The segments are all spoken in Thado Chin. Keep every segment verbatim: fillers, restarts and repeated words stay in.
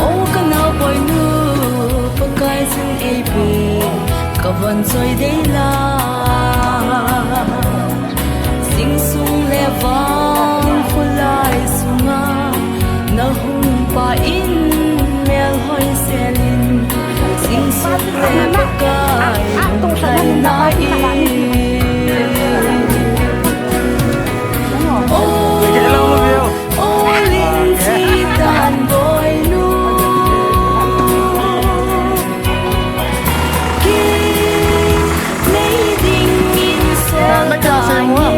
O ka naoboinu, Pakai chun eipe, ka von choi dei la. Sing sung le van kholai sunga, na hung pa in mel hoi selin. Sing sung le Pakai hung thai na i. O, o, ling chi tan boinu. Ki nei ding in sol ta nge.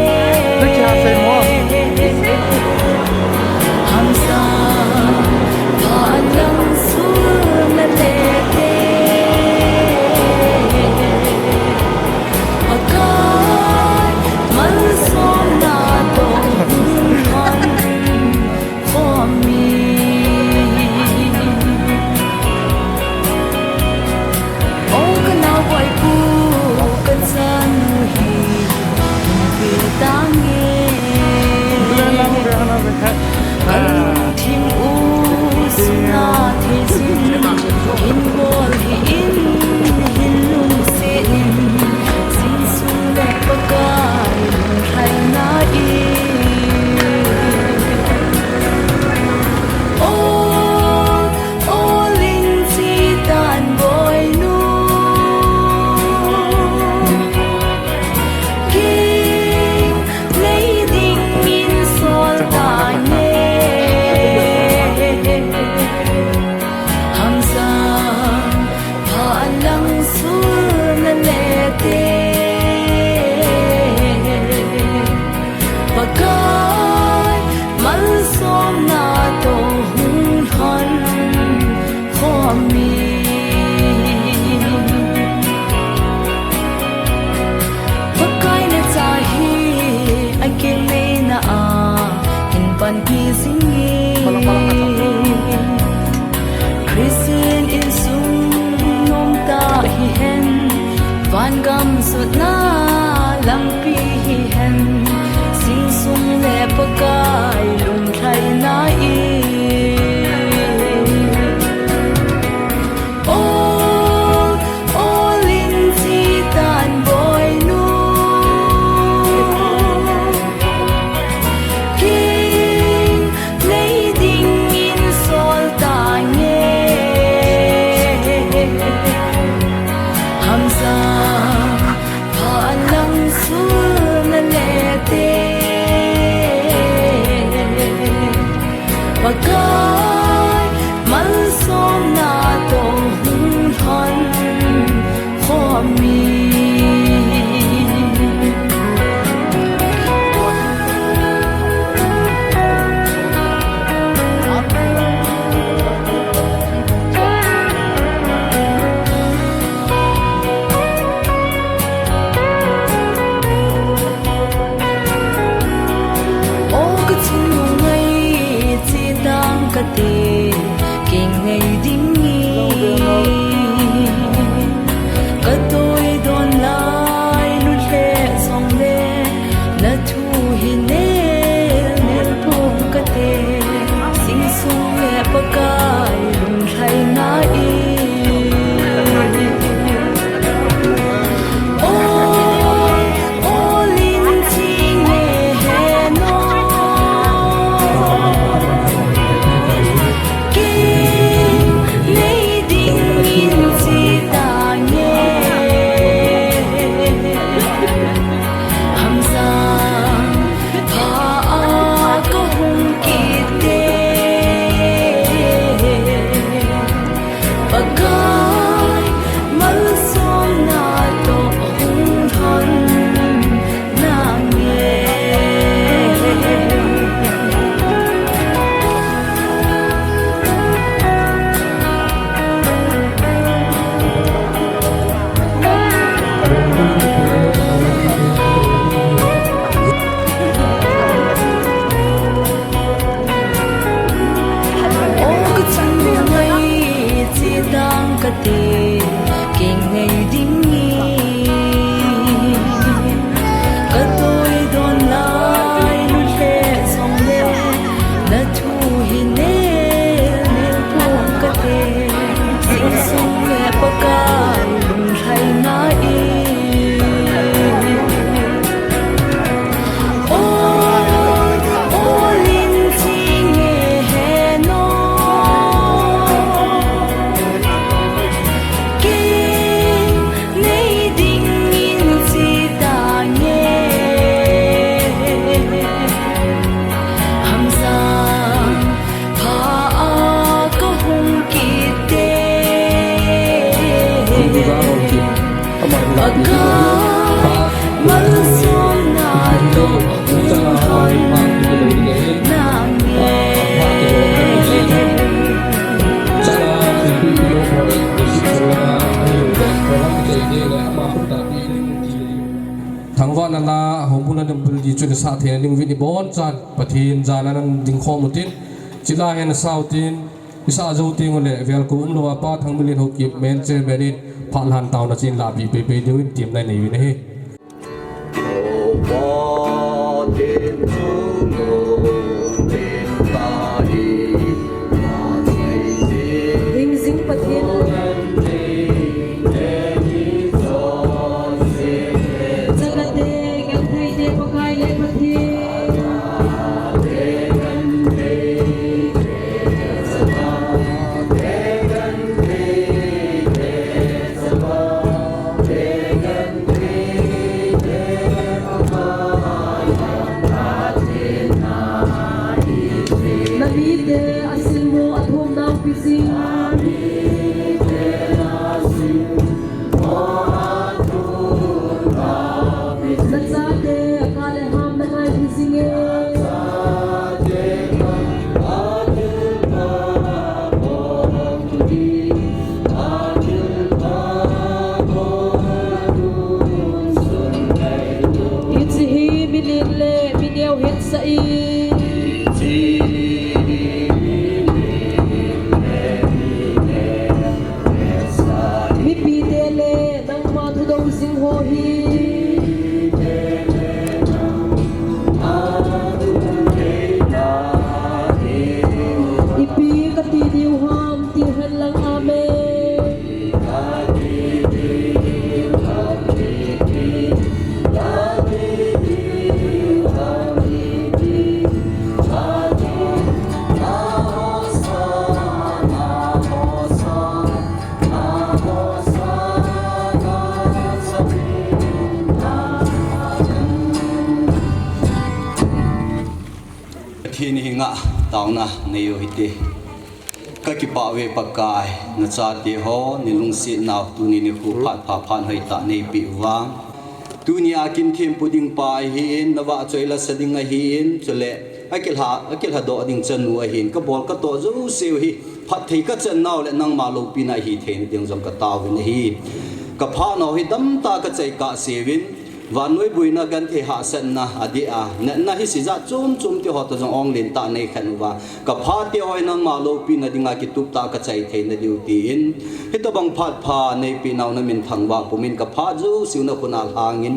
Hamsa, pha lang sul na le te. Pakai, malsomna toh hung lhon khom in. O ka naoboipu, ka chanu hi, hung pe ta nge. Ka lungthim u sunga thei sin, hin bol hih in, hin lungset in, sing sung le Pakai lung lhai na i. O, o, ling chi tan boinu. Ki nei ding in sol ta nge. Hamsa, pha lang sul na le te. Pakai, malsomna toh hung lhon khom in. Pakai na cha hi, a kinei na a, hin panpi jing in. Christian insung nom ta hihen, van gam sutna lampi hihen, sing sung le Pakai lung lhai na i. O, o, ling chi tan boinu. Ki nei ding in sol ta nge. Hamsa, pha lang sul na le te. Pakai, malsomna toh hung lhon khom in. O ka chungnung ngai, che tang kate, kei ngai ding in. Ka toi don lai, lut lheh jongle, na thu hi nel nel pong kate, sing sung le Pakai lung lhai na i. O, o, ling chi nge he no. Thangvahna la, houbung la ding bil di chu ni sa theina ding uvin i bon chan Pathen jana nan ding khom utin, chila hen sau tin, i sa jou teng ule, vel ko um lou a Pa Thangminlen Haokip, main chairman in, phat lhan taona chin la pi pe pe diu in tim nai nei uvin ahi. Hingjing Pathen. Chakate, gentheite Pakai le Pathen. Na mite a silmu a thum nau pi jing. Na chate a ka le ham na ngai pi jing e. Hiche hi mi len le mi neo hetsah in. Mipite le nangma thudou jing ho hi. Ipi kati diu ham ti hen lang amen. Pathen henga taona nei u hite. Ka kipah uve Pakai, na chate ho, nei lungsetnau tuni nikho phat pha phat hoitah nei peh uva. Tuni a kin thempu ding pa ahin, na vahchoi la sa ding ahin, chule a kilha, a kilhadoh ding chanu ahin, ka bol ka toh jouse u hi phatthei ka channau le nangma loupina ahi theina ding jong ka taovin ahi. Ka phatnau hi damtah ka chai kahse uvin, vannoi boina genthei hahsatna adeh a, natna hi sijat chom chom te ho toh jong ong lentah nei khen uva. Ka phate ho hi nangma loupina dinga kitup tah ka chai theina diu tin, hitobang phat pha nei pehnau na min thangvah pumin ka phat jouse u na khut a lhangin,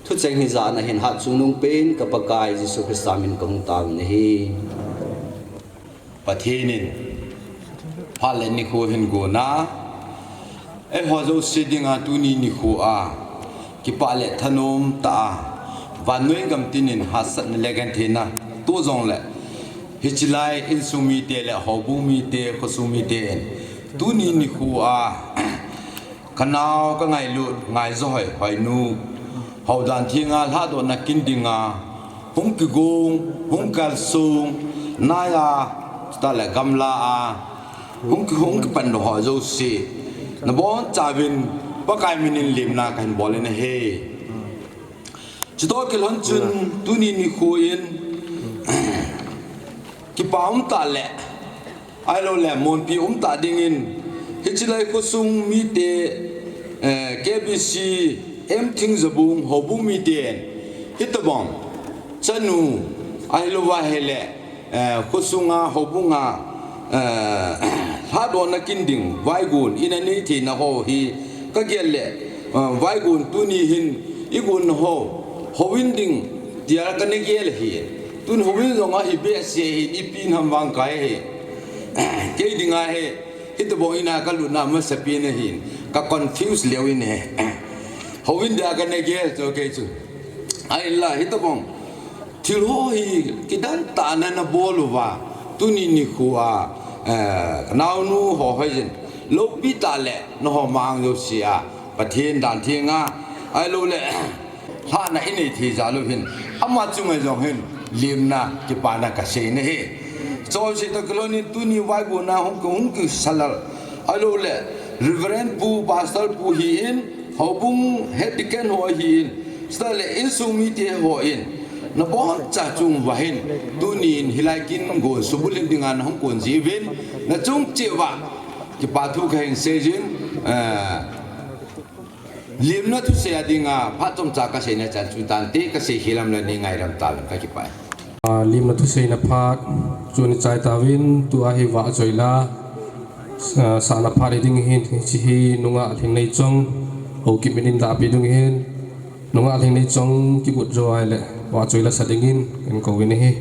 thucheng hi jana hin hatchungnung pen ka Pakai Jesu Christa min ka hung taovin ahi. Pathen in phat le nikho hin gonna, eiho jouse dinga tuni nikho a kipah le thanom tah a vannoi gam tin in hahsatna le gentheina to jongle, hiche lai insung mite le houbung mite, khosung mite in tuni nikho a ka nao ka ngailut, ngaijo hoi, hoinu, houdan thenga lhadohna kin dinga hung kigong, hung kalsong, nai a, chutah le gamla a hung ki, hung kipan lou ho jouse, na bonchauvin Pakai min in lemna kahin bol in ahi. Chutoh kilhon chun tuni nikho in kipa umtah le, ahiloule monpi umtah dingin, hiche lai khosung mite, eh, K B C M Thingjabung houbung miten, hitobang chanu, ahilouva ahile, eh, khosunga houbunga, eh, lhadohna kin ding vaigon ina nei theina ho hi ka gel le, eh, vaigon tuni hin i gonna ho, houin ding tia kana gel ahi. Tun houin jong ahi behseh ahin, ipi ham vang kai ahi. Kei dinga hi, hitobang ina ka lutna masapen ahin, ka confuse leu in ahi. Houin dia kana gel chu kei chu. Ahinla hitobang thil ho hi kidan tah a na bol uva, tuni nikho a, eh, ka naonu ho hoiyin, loupi tah le nangho mang jouse a, Pathen dan thenga, ahiloule, lhahna i nei thei jal u hin, ama chunga jong hin lemna, kipana ka sei in ahi. Chule toh kilhon in tuni vaigonna hung ki, hung kisalal, ahiloule, Reverend Pu, Pastor Pu hi in, Houbung head deacon ho ahin, chutah le insung mite hon, naboncha chung uva hin, tunin hilai kin gon subulhit dinga nahung kon jeh uvin, nachung cheh uva, kipa thu kahin seijin, eh, limna thusei a dinga, phat chomcha kasei na chan chu tante, kasei khel lam le neingaidam tauvin, kakipah e. Ah, limna thusei na phat, chu anichai tauvin, tua hi vahchoila, ah, sahna phat hiding ahin, hiche hi nungah Lhingneichong, Haokip min in lahpeh ding ahin, nungah Lhingneichong kibut jou ahile, vahchoila sa dingin, kahin kouvin ahi.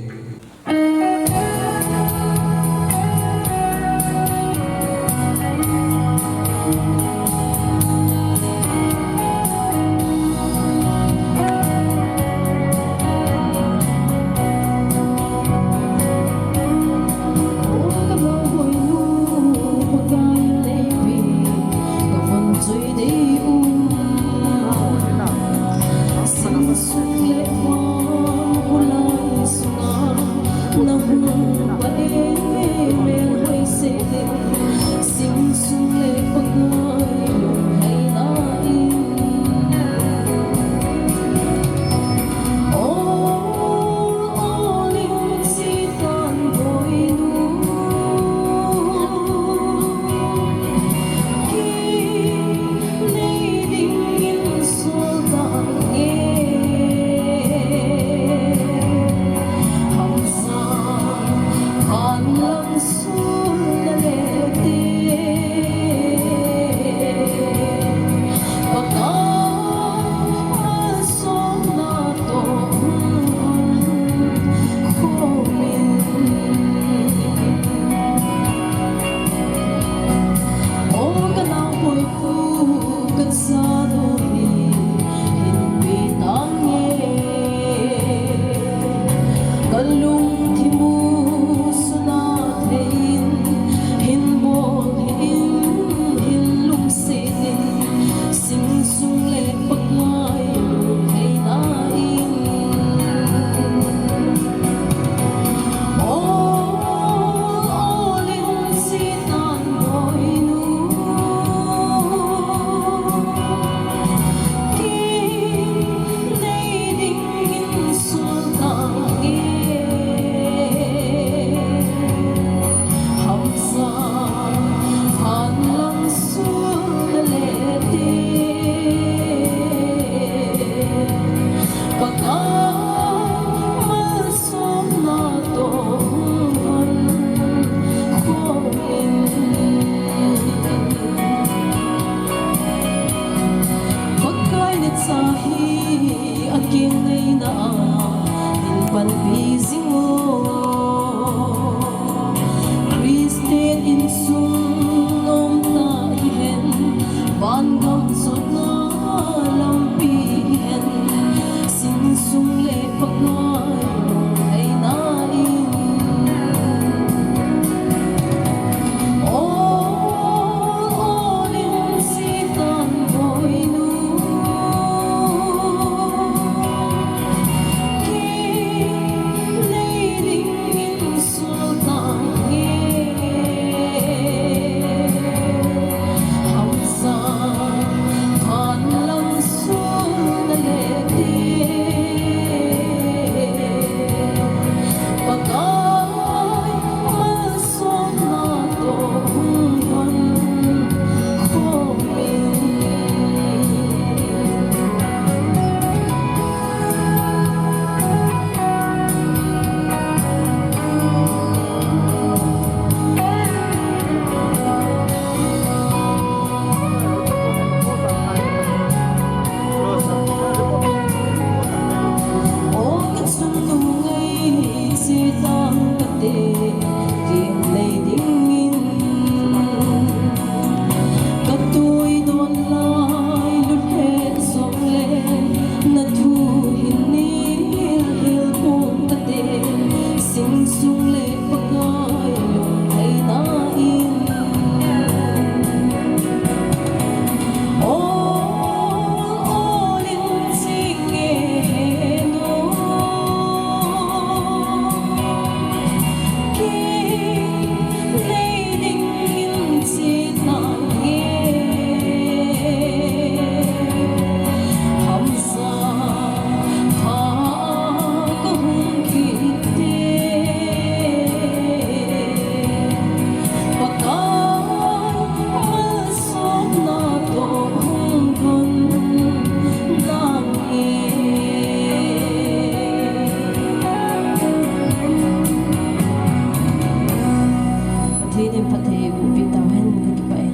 Pathen in phatthei boh pi tauhen, kakipah e.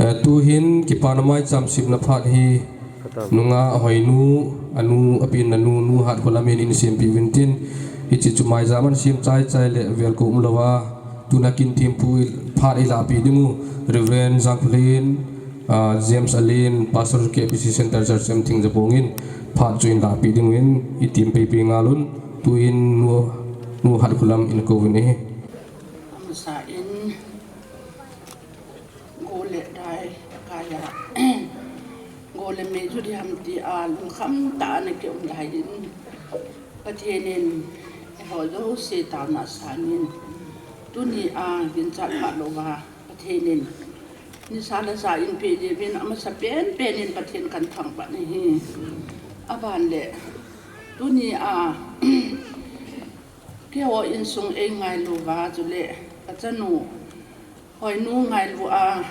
Eh, tuhin kipana maicham simna phat hi nungah Hoinu, anu, api nanu, nu Hatkholam in eisempi uvin tin, hiche chu maicham a sem chai chai le velko umlouva, tuna kin thempu phat eilapi diu, Reverend Jangkholen, ah, James Alen, Pastor K P C Center Church M Thingjabong in phat chu eilapi diuvin, item pei pei ngal un, tuhin nu, nu Hatkholam in kouvin ahi. Amasa in, go le dai, kaya, go le mei chu diham tia lungkham tah a ana kium lai in, Pathen in eiho jouse taona sangin, tunia ginchat phat louva, Pathen in nisa le sa eipeh jeh uvin amasa penpen in Pathen kathangvah in ahi. Aban le, tunia keiho insung eingailu uva, chule kachanu Hoinu ngailu a,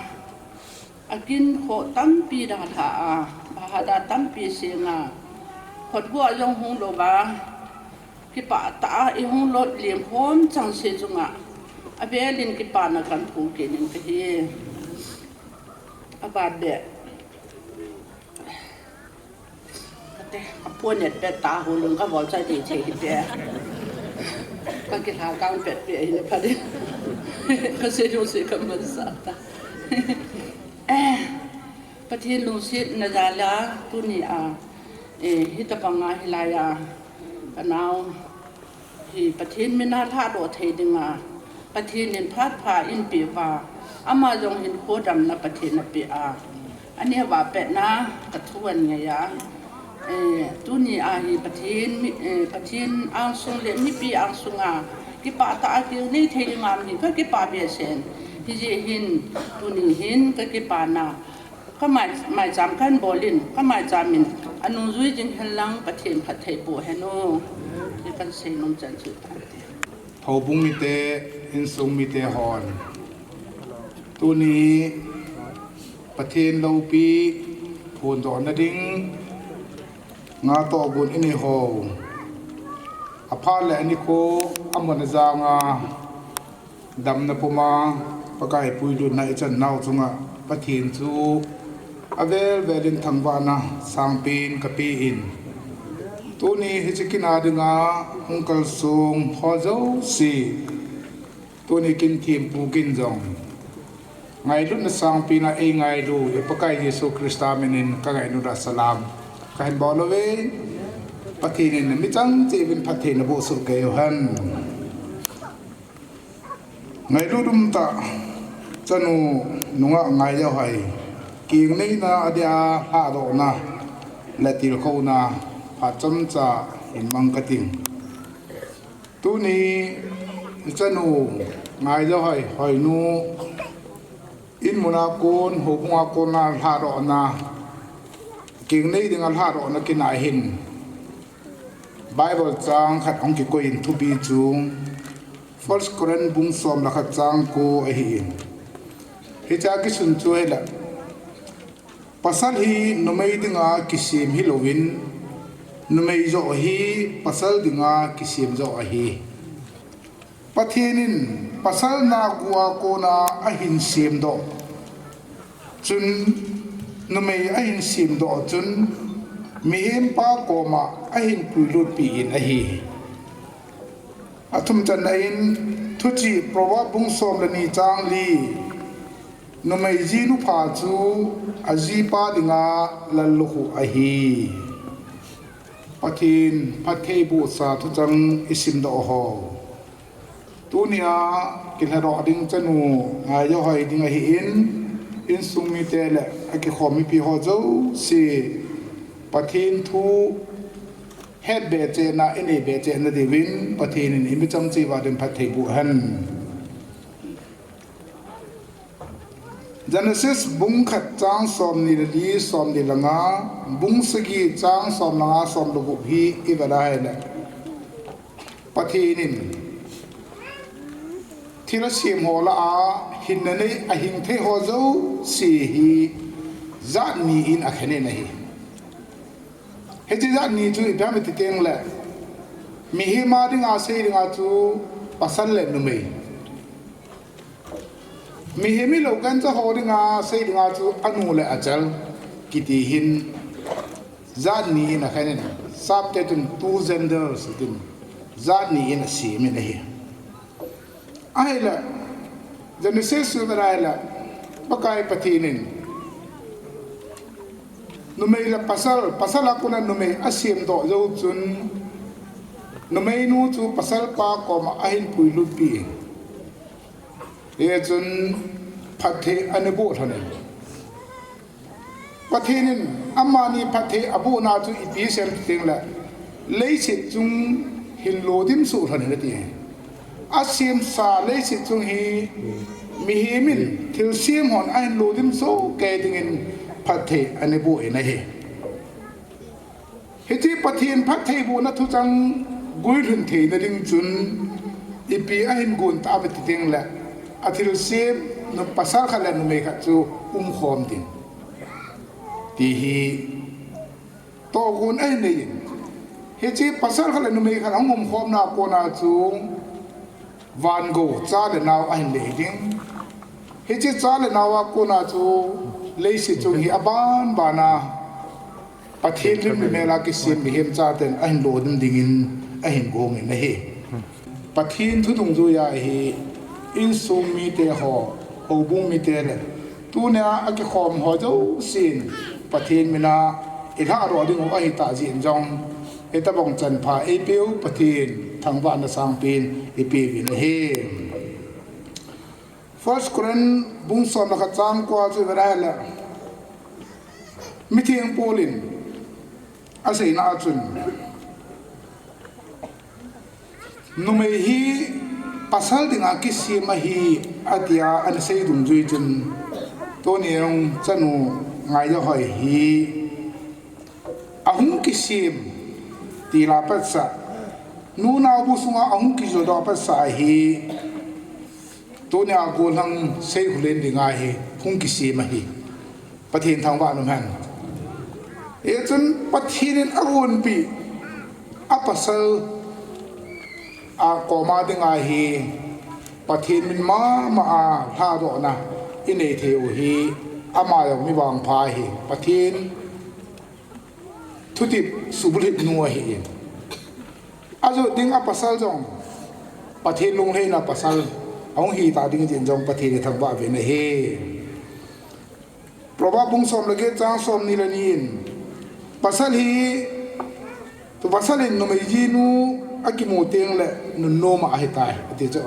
akin khoh tampi dalha a, bahada tampi senga, khutguh a jong hung louva, kipah tah a eihung lut lim khom chengse chunga, avel in kipana kahin phongin kahi. Aban le, kate, aponet pet ta, holung kavol chai ding che hite. Kakilha kang pet pe hin pha de. Kasei jouse kaman sa ta. Eh, Pathen lungsetna jal a, tunia, eh, hitobanga hilai a, kanao hi Pathen mina lhadoh thei dinga, Pathen in phat pha eipeh uva, ama jong hinkho damna Pathen in apeh a, aneo a petna kathu ahin ngai a. Eh, tunia hi Pathen mi, eh, Pathen angsung le mipi angsunga kipah tah a kinei thei dinga hi kakipah behseh in. Hijeh hin, tuni hin kakipana, kamai, maicham kahin bol in, kamaicham in anungjui jing hen lang Pathen phatthei boh hen o. Ti kahin seinom chan chu tante. Houbung mite, insung mite hon, tuni Pathen loupi phondohna ding nga tohgon inei ho, aphat le anikho, amun ajanga, damna puma Pakai puilutna ichan nau chunga Pathen chu avel vel in thangvahna sangpen kapen, tuni hiche kin a dinga hung kalsong ho jouse, tuni kin thempu kin jong ngailutna sangpen a eingailu i Pakai Jesu Christa minin kangailut a salam kahin bol uve. Pathen in michang cheh uvin phatthei naboh soh kei uhen. Ngailut umtah chanu nungah Ngaijahoi, kingneina adia lhadohna le tilkhouna phat chomcha hin mang kating. Tuni chanu Ngaijahoi, Hoinu, inmun a kon, houbung a kon a lhadohna, kingnei dinga lhadohna kin a hin Bible chang khat hung kikoi in thupi chu First Corinth bung som le khat chang ko ahin. Hichea kisun chu ahile, pasal hi numei dinga kisem hilouvin, numei joh hi pasal dinga kisem joh ahi. Pathen in pasal nagua kona ahin semdoh chun, numei ahin semdoh chun, mihempa koma ahin puilutpi in ahi. Athum channa in, thuchih Proverb bung som le ni chang li, numei jinupha chu ajipa dinga lallukhuh ahi. Pathen phatthei bohsa thucheng isimdoh ho, tunia kilhadoh ding chanu Ngaijahoi ding ahin, insung mite le akikhom mipi ho jouse Pathen thu hetbe chehna ineibe chehna diuvin Pathen in imichang cheh uva din phatthei boh hen. Genesis bung khat chang somni le li, somni le nga, bung sagi chang som le nga, som le gup hi ivet a ahile, Pathen in thil asem ho lah a hinna nei ahing thei ho jouse hi jat ni in akhen in ahi. Hiche jat ni chu ipi ham iti tengle, mihem a dinga sei dinga chu pasal le numei. Mihem hi lo gancha ho dinga sei dinga chu anu le achal kiti hin jat ni in akhen in, Sapte chun two genders tin jat ni in asem in ahi. Ahile, Genesis chu vet ahile, Pakai Pathen in numei le pasal, pasal a kona numei asemdoh jou chun, numeinu chu pasalpa koma ahin puilutpi. Hichun phatthei ana boh lhon in. Pathen in amani phatthei abohna chu ipi asei em ti tengle, leiset chung hin lodim soh lhon in ati. Asemsa leiset chung hi mihem in thilsem hon ahin lodim soh kei dingin phatthei ana boh in ahi. Hiche Pathen phattheibohna thuchang guilhun theina ding chun ipi ahin gon tam em ti tengle, athilsem nu pasal khat le numei khat chu umkhom ding ti hi tohgon ahin nei in. Hiche pasal khat le numei khat ahung umkhomna kona chu vangou cha le nao ahin lei ding. Hiche cha le nao a kona chu leiset chung hi aban bana Pathen lim le mel a kisem mihem chaten ahin lodim dingin ahin gong in ahi. Pathen thu dungjuia hi insung mite ho, houbung mite le tunia akikhom ho jousen Pathen mina ilhahdoh dingu ahitah jeh in jong, hitobang chanpha eipeu Pathen thangvahna sangpen ipeuvin ahi. First Corinth bung som le khat chang ko a chu ivet ahile, mitheng Paul in aseina a chun, numei hi pasal dinga kisem ahi, atia ana sei dungjui chun, tuni jong chanu Ngaijahoi hi ahung kisem tila patsa, nunao bu sunga ahung kijotdoh patsa ahi. Tunia gollhang Seikholen dinga hi hung kisem ahi. Pathen thangvah in umhen. Hichun Pathen in agonpeh a pasal a koma dinga hi Pathen min mama a lhadohna inei thei u hi, ama jong mi vangpha ahi. Pathen thutep subulhit nu ahin, ajot ding a pasal jong Pathen lunglhaina pasal ahung hitah ding jeh in jong Pathen ithangvah uvin ahi. Proverb bung som le get chang somni le ni in, pasal hi, tu pasal in numei jinu akimu tengle nunnom a ahitai, ati chu.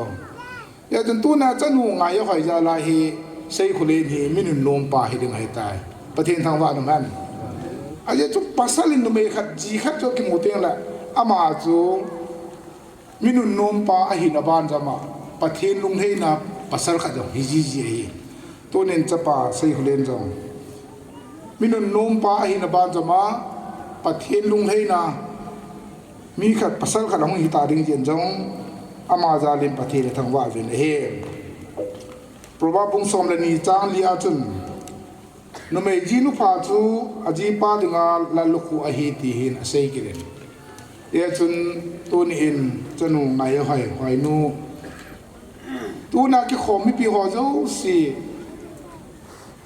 Hichun tuna chanu Ngaijahoi jal a hi Seikholen hi mi nunnom pa hiding ahitai. Pathen thangvah in umhen. Ajeh chu pasal in numei khat ji khat chu akimu tengle ama chu mi nunnom pa ahina ban jama Pathen lunglhaina pasal khat jong hiji ji ahi. Tunin chapa Seikholen jong mi nunnom pa ahina ban jama Pathen lunglhaina mi khat pasal khat ahung hitah ding jeh in jong ama jalin Pathen ithangvah uvin ahi. Proverb bung som le ni chang li a chun, numei jinu pha chu ajipa dinga lallukhuh ahi ti hin asei kit in. Hichun tunin chanu Ngaijahoi, hoinu, tuna kikhom mipi ho jouse,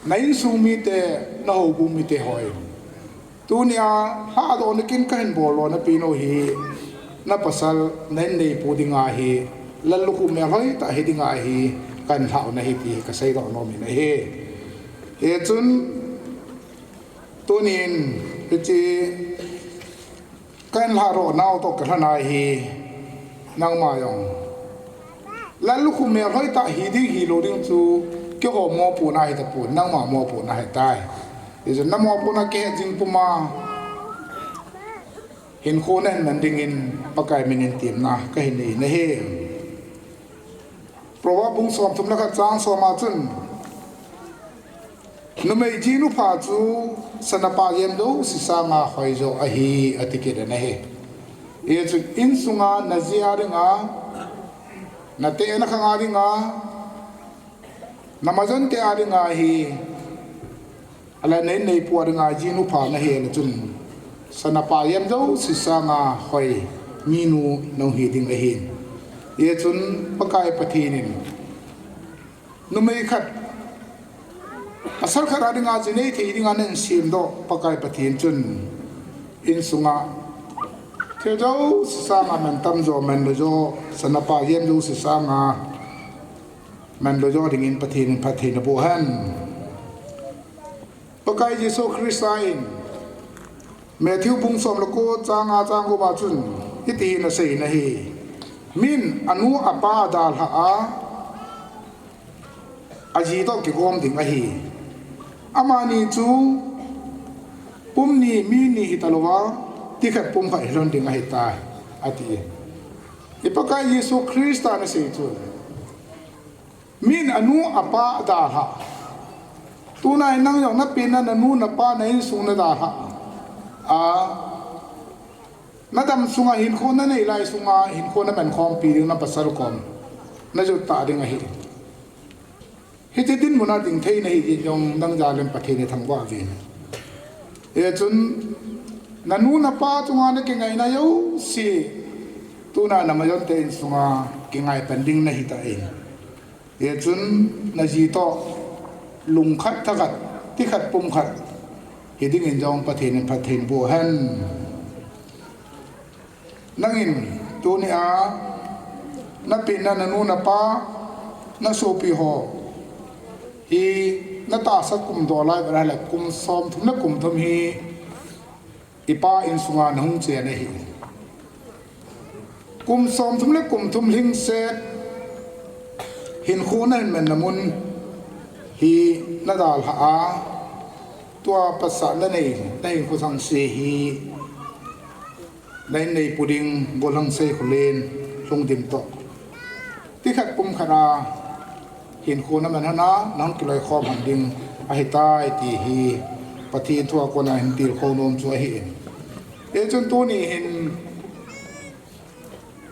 na insung mite, na houbung mite hoi, tunia lhadohna kin kahin bol lona pen u hi, na pasal na inneipu dinga hi lallukhuh melhoi tah hidinga hi kahin lhah u ahi ti hi kaseidoh nom in ahi. Hichun tunin hiche kahin lhadoh nau toh kilhona hi, nangma jong lallukhuh melhoi tah hiding hilou ding chu keiho mopohna ahitapon, nangma mopohna ahitai. Hichun na mopohna kihet jing puma hinkho nahin man dingin Pakai minin temna kahin nei in ahi. Proverb bung somthum le khat chang som a chun, numei jinu pha chu sana pah jem jouse sanga hoijo ahi, ati kit in ahi. Hichun insunga naji a dinga, nateh nakhang a dinga, namajon te a dinga hi, ahile na inneipu a dinga jinu pha nahile chun sana pah jem jouse sanga hoi minu nahung hi ding ahin. Hichun Pakai Pathen in Numei khat, pasal khat a dinga jinei thei dinga nahin semdoh Pakai Pathen chun insunga thil jouse sanga mantam jo, manlou jo, sana pa jem jouse sanga manlou jo dingin Pathen in phatthei naboh hen. Pakai Jesu Christa in Matthew bung som le ko chang nga chang gup a chun hiti hin asei in ahi. Min anu apa adalhah a, aji toh kigom ding ahi. Amani chu pum ni mi ni hitalouva, tikhat pumkhat hilhon ding ahitai, ati. I Pakai Jesu Christa in asei chu, min anu apa adalhah. Tuna in nang jong napenna, nanu napa, na insung nadalhah a, nadam sunga hinkho nanei lai sunga hinkho namankhompi ding, na pasal kom najot ta ding ahi. Hiche dinmun a ding thei nahi jeh jong nang jal in Pathen ithangvah uvin. Hichun nanu napa chunga nakingaina jouse tuna namajon te insunga kingai pan ding nahitan. Hichun naji toh lungkhat thakhat, tikhat pumkhat hiding in jong Pathen in phatthei boh hen. Nangin tunia napenna, nanu napa, nasopi ho hi natahsa kum doh lai vet a le kum somthum le kum thum hi ipa insunga nahung chen ahi. Kum somthum le kum thum lhingset hinkho nahin manna mun hi nadalhah a, tua pat a nanei, nahinkho sangse hi nahin neipu ding, gollhang Seikholen, Lhungdim toh tikhat pumkhat a hinkho naman hon a, nahung kiloikhom hon ding ahitai ti hi Pathen thua kona hin tilkhou nom chu ahi. Hichun tuni hin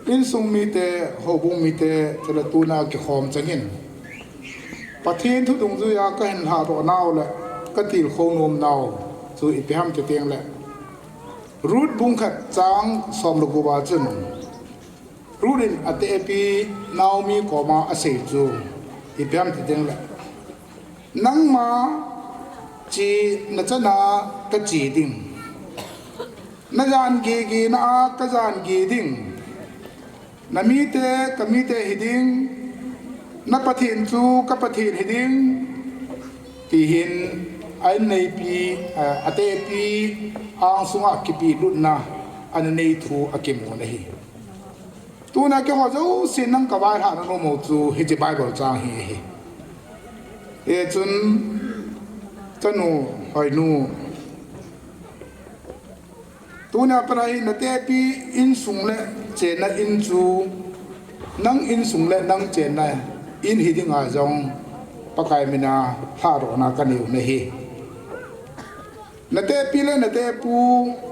insung mite, houbung mite, chule tuna kikhom chengin Pathen thu dungjuia kahin lhahdoh nau le katilkhou nom nau chu ipi ham titeng le, Ruth bung khat chang som le gup a chun Ruth in atehpi Naomi koma asei chu ipi ham titeng le, nangma che nachana kache ding, najan gigena a kajan gi ding, namite kamite hiding, na Pathen chu ka Pathen hiding, ti hin a inneipi, a, atehpi angsunga kipehlutna ana nei thu akimun ahi. Tuna keiho jousen nang kavailhah nanom u chu hiche Bible chang hi ahi. Hichun chanu Hoinu, tunia pat a hi natehpi insung le chenna in chu nang insung le nang chenna in hidinga jong Pakai mina lhahdohna kaneiu ahi. Natehpi le natehpu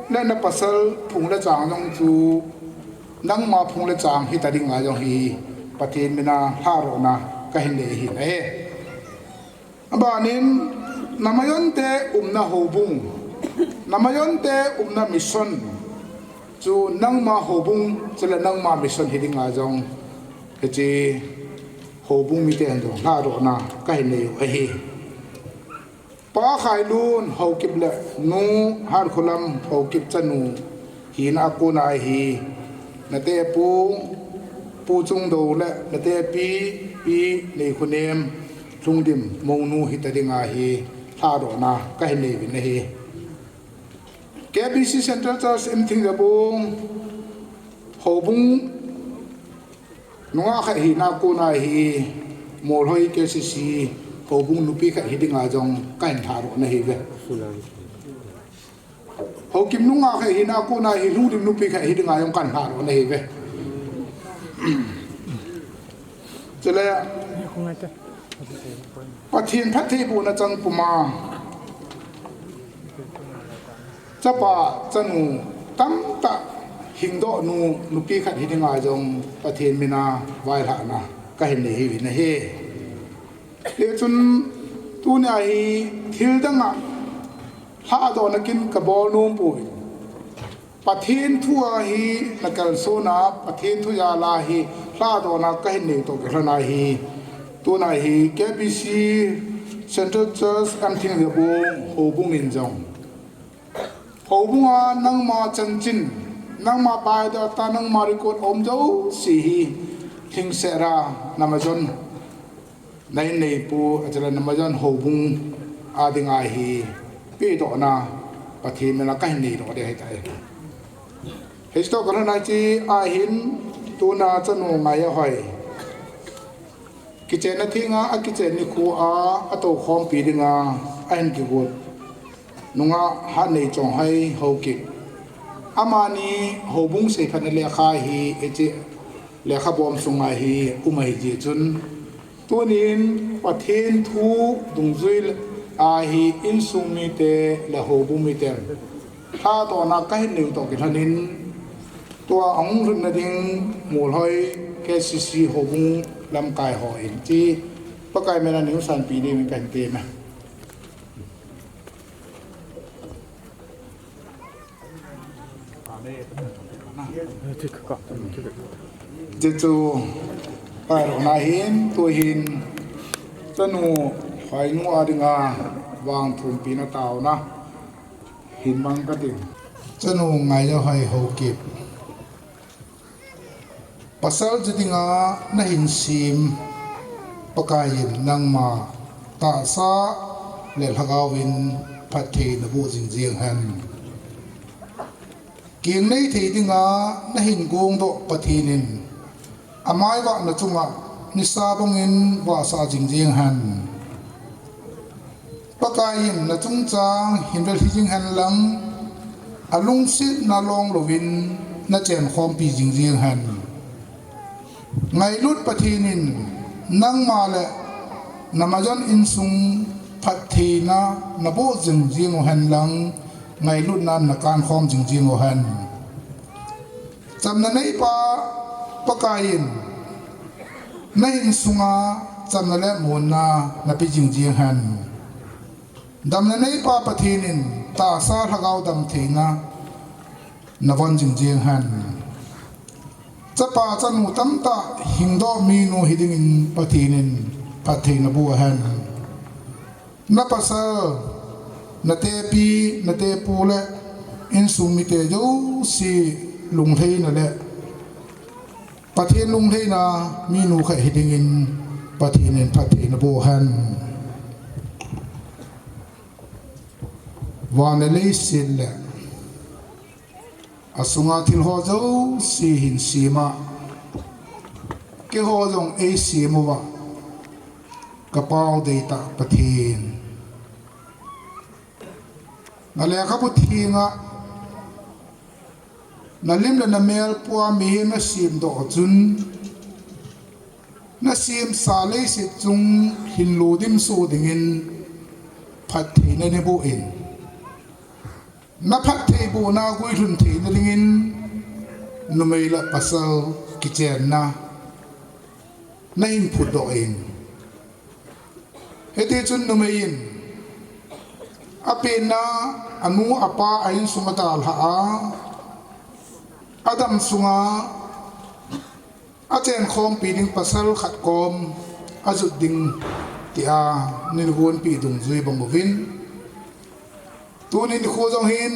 le napasal phung le chang jong chu nangma phung le chang hita dinga jong hi Pathen mina lhahdohna kahin nei ahi. Abanin namajonte umna houbung, namajonte umna mission chu nangma houbung chule nangma mission hidinga jong hiche houbung mite hin jong lhahdohna kahin neiu ahi. Pa Khailun Haokip le Nu Hatkholam Haokip chanu hina a kona hi natehpu Pu Chungdou le natehpi Pi Neikhonem Lhungdim mounu hita dinga hi lhahdohna kahin neiuvin ahi. K B C Central Church Imthing Jabung houbung nungah khat hina kona hi Molhoi K C C houbung nupi khat hidinga jong kahin lhahdoh nahiuve. Haokip nungah khat hina kona hi Lhungdim nupi khat hidinga jong kahin lhahdoh nahiuve. Chule Pathen phattheibohna chang puma chapa chanu tamtah hingdoh nu nupi khat hidinga jong Pathen mina vailhahna kahin neiuvin ahi. Hichun tunia hi thil danga lhahdohna kin kabol nompoi. Pathen thua hi nakalsona, Pathen thu jala hi lhahdohna kahin neiu toh kilhona hi Tuna hi K B C Central Church M Thingzebung houbung in jong, houbunga nangma chanchin, nangma biodata, nangma record aum jouse hi lhingsel a namajon, nahin neipu, achule namajon houbung a dinga hi pedohna Pathen mina kahin neidoh ding ahitai. Hiche toh kana nai chi ahin, tuna chanu Ngaiyahoi kichenna thenga akichen nikho a atoukhompi dinga ahin kigot nungah Hatneichonghoi Haokip, amani houbung seiphatna lekha hi hiche lekhabom sunga hi um ahi jeh chun, tunin Pathen thu dungjui a hi insung mite le houbung miten lhadohna kahin neiu toh kilhonin, tua ahung lhunna ding Molhoi K C C houbung lamkai hon chi Pakai mina neisanpi dingin kahin temme. Hiche chu paidohna ahin, tuhin chanu Hoinu a dinga vangthumpina taona hin mang kating. Chanu Ngaiyahoi Haokip, pasal chu dinga nahin sem, Pakaiyin nangma tahsa le lhagaovin phatthei naboh jingjing hen. Keng neithei dinga nahin gongdoh Pathen in amaivahna chunga nisa bangin vahsah jingjing hen. Pakaiyin nachungchang hin velhi jing henlang, alungsetna long louvin nachenkhompi jingjing hen. Ngailut Pathen in nangma le namajon insung phattheina naboh jingjing u henlang, ngailutnan nakankhom jingjing u hen. Chamna neipa Pakaiyin nahinsunga chamna le muonna nape jingjing hen. Damna neipa Pathen in tahsa lhagao damtheina navon jingjing hen. Chapa chanu tamtah hingdoh minu hidingin Pathen in phatthei naboh hen. Napasal, natepi, natepu le insung mite jouse lunglhaina le Pathen lunglhaina minu khat hidingin Pathen in phatthei naboh hen. Van le leiset le asunga thilho jouse hinsema, keiho jong eisem uva kapao deitah Pathen, nalekhabu thenga nalim le namel pua mihem nasemdoh chun, nasemsa leiset chung hinlo dimsoh dingin phattheina neiboh in, naphattheibohna guilhun theina dingin numei le pasal kichenna nahin phutdoh in. Hitichun numei in apenna anu apa a insunga dalhah a, adam sunga achenkhompi ding pasal khat kom ajot ding tia neigonpeh dungjui bang uvin, tuni nikho jong hin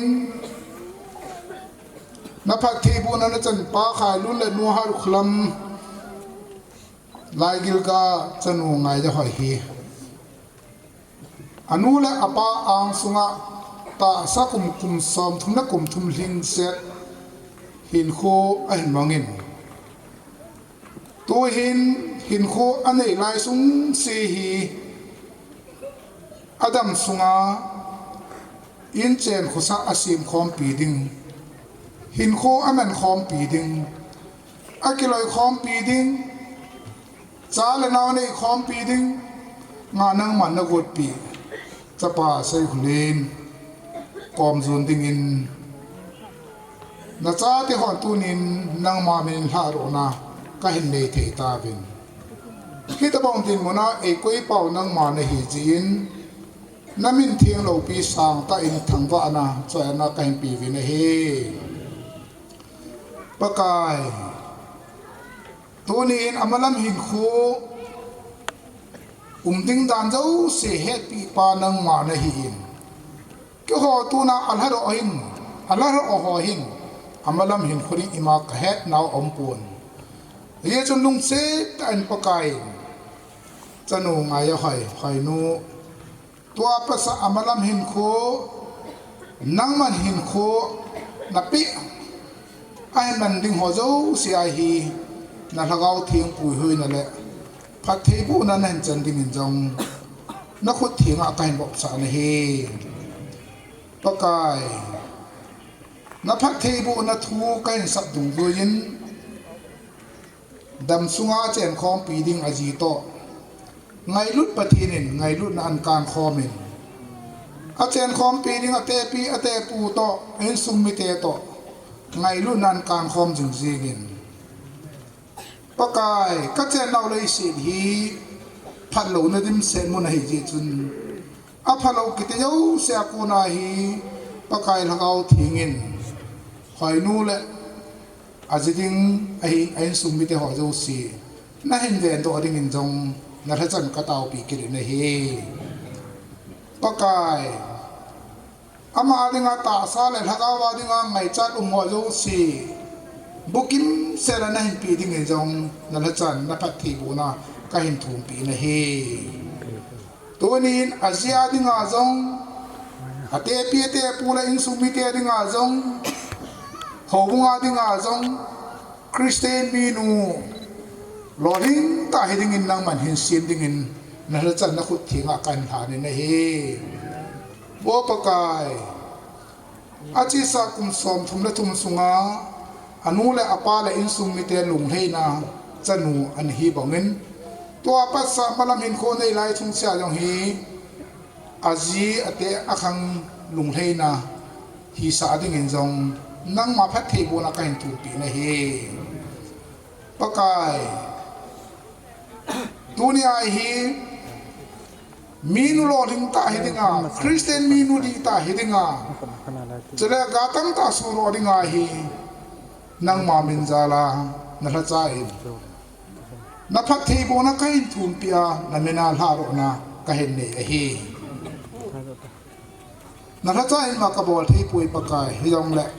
naphattheibohna nachanpa Khailun le nu Haruklam, Laigilga chanu Ngaiyahoi hi anu le apa angsunga tahsa kum, kum somthum le kum thum lhingset hinkho ahin mangin, tuhin hinkho anei lai sungse hi adam sunga inchen khosah asemkhompi ding, hinkho amankhompi ding, akiloikhompi ding, cha le nao neikhompi ding, nga nangman nagotpeh chapa Seikholen komjon dingin, nachate hon tunin nangma minin lhadohna kahin nei thei tauvin. Hitobang dinmuna eikoipau nangma nahi jeh in, namin theng loupi sangtah in thangvahna, choiana kahin peuvin ahi. Pakai, tunin amalam hinkho Um ding dan jouse hetpipa nangma nahin. Keiho tuna alhadoh hin, alhadoh ho hin, amalam hinkho ding ima kahetnau aumpon. Hijeh chun lungset tah in Pakai, chanu Ngaiyahoi, Hoinu, tua pat a amalam hinkho, nangman hinkho napeh, ahin man ding ho jouse a hi, na Lhagao Theng puihuina le phattheibohna nahin chan dingin jong, nakhut thenga kahin vopsah nahi. Pakai, na phattheibohna thu kahin sap dungjuiyin, damsunga achenkhompi ding aji toh, ngailut Pathen in ngailutna ahin kankhomin, achenkhompi ding atepi atepu toh, insung mite toh, ngailutna ahin kankhom jingjingin, Pakai, kachennau leiset hi phatlouna dimset mun ahijeh chun, aphalou kiti jouse a kona hi, Pakai Lhagao Thengin, Hoinu le aji ding, ahi, a insung mite ho jouse, nahin vendoh dingin jong, na lhachan kataopi kit nahi. Pakai, ama dinga tahsa le Lhagao a dinga ngaichat um ho jouse, bukim sela nahin peh dingin jong, na lhachan, na phattheibohna kahin thumpi nahi. Tunin aji a dinga jong, atepi atepu le insung mite dinga jong, houbunga dinga jong, Christian minu lolhing tah hidingin nangman hinsem dingin, na lhachan nakhut thenga kahin lhanin ahi. Vo Pakai, achesa kum somthum le thum sunga, anu le apa le insung mite lunglhaina chanu ana hi bangin, tua pat a amalam hinkho neilai chungchea jong hi, aji ate akhang lunglhaina hisah dingin jong, nangma phattheibohna kahin thumpi nahi. Pakai, tunia hi, minu lolhing tah hidinga, Christian minu dihtah hidinga, chule gatang tah suhdoh dinga hi, nangma min jala, na lhacha in, na phattheibohna kahin thumpia, na mina lhadohna kahin nei ahi. Na lhacha in ma kabol theipoi Pakai, hijongle,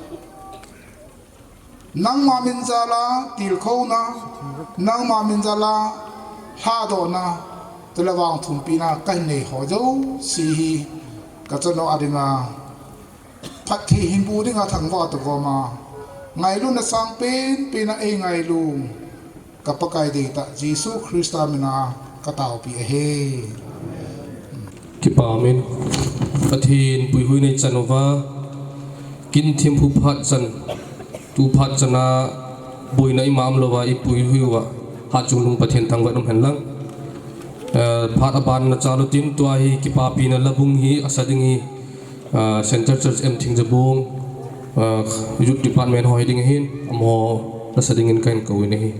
nangma min jala tilkhouna, nangma min jala lhadohna, chule vangthumpina kahin nei ho jouse hi, kachanu a dinga phatthei hinbu dinga thangvah toh goma, ngailutna sangpen pena eingailu, ka Pakai deitah Jesu Christa mina kataopi ahi. Kipah in, Pathen puihuina ichan uva, kin thempu phat chan, tu phat chana boina ima umlouva ipuihui uva, hatchungnung Pathen thangvah in um henlang. Eh, phat aban nachal utin, tua hi kipapina labung hi asa ding hi, ah, Central Church M Thingjabung, ah, Youth Department ho hiding ahin, amaho lasa dingin kahin kouvin ahi.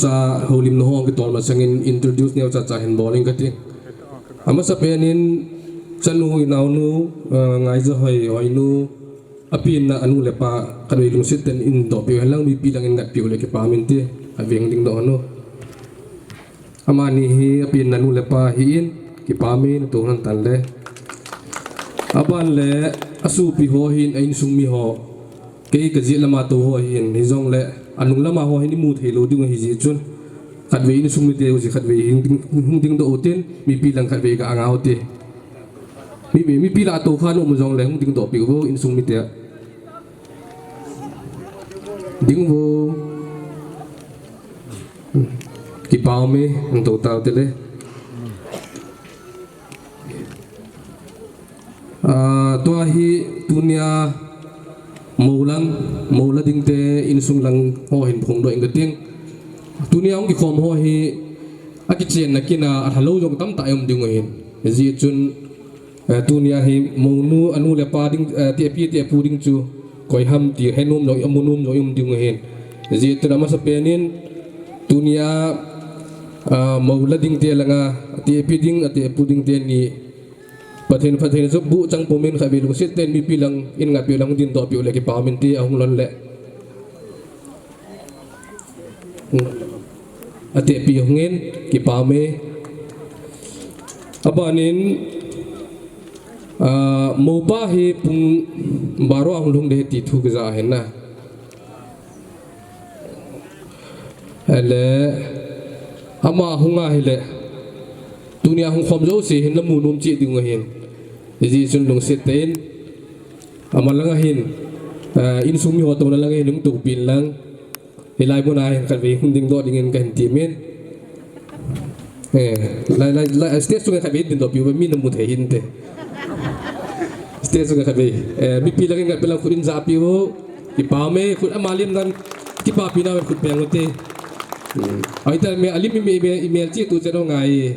Houlimna ho kitol masangin introduce neocha cha hin bol inge kati. Amasapen in chanu, inaonu, eh, Ngaijahoi, Hoinu, apenna anu le apa khatvei lungset tah in dohpeh u henlang, mipi langin ngatpeh u le kipah inte, khatvei hung dingdoh hon u. Amani hi apenna anu le apa ahin, kipah e, natoh hon tan le. Aban le, asopi ho ahin, a insung mi ho. Kei kajih lama tou ho ahin, hijongle, anung lama ho hin imu thei lou ding ahi jeh chun. Khatvei insung mite u jeh khatvei hung ding, hung dingdoh u tin, mipi lang khatvei ga anga u te. Mi, mi, mipi lah a tou kha nom u jongle, hung dingdoh peh u vo, insung mite. Ding vo. Kipah e, natoh tau te le. Ah, tua hi tunia mou lang, mou la ding te insung lang ho hin phongdoh inge kati. Tunia hung kikhom ho hi akichenna kin a, alhalou jong tamtah i um ding u ahin. Hijeh chun, eh, tunia hi mounu, anu le apa ding, eh, tehpi, tehpu ding chu koi ham ti henom jong, amu nom jong i um ding u ahin. Hijeh chun amasapen in tunia, ah, mou la ding te langa, tehpi ding, atehpu ding teni Pathen, Pathen jopbu chang pumin khatvei lungset tah in mipi langin ngatpeh u lang dingdoh peh u le kipah inte, ahung lhon le. Atehpi hung in, kipah e. Abanin, ah, moupa hi pung baro a hung lhung ding ahi ti thu kaja ahin na. Ahile, ama hung ahile, tunia hung khom jouse hin namu nom cheh ding u ahin. Hijeh chun lungset tah in, ama langa hin, eh, insung mi ho touna langa hin hung toupi in lang. Hilai muna hin khatvei hung dingdoh dingin kahin temin. Eh, lai, lai, lai, stage sunga khatvei dingdoh peh u, mi namu thei hinte. Stage sunga khatvei. Eh, mipi langin ngatpeh lang khut in jah peh u. Kipah e, khut ama lim dan. Kipah pi na khut peng u te. Hmm. Ai ta me, alim i me, i me, i mel chi tu che no ngai.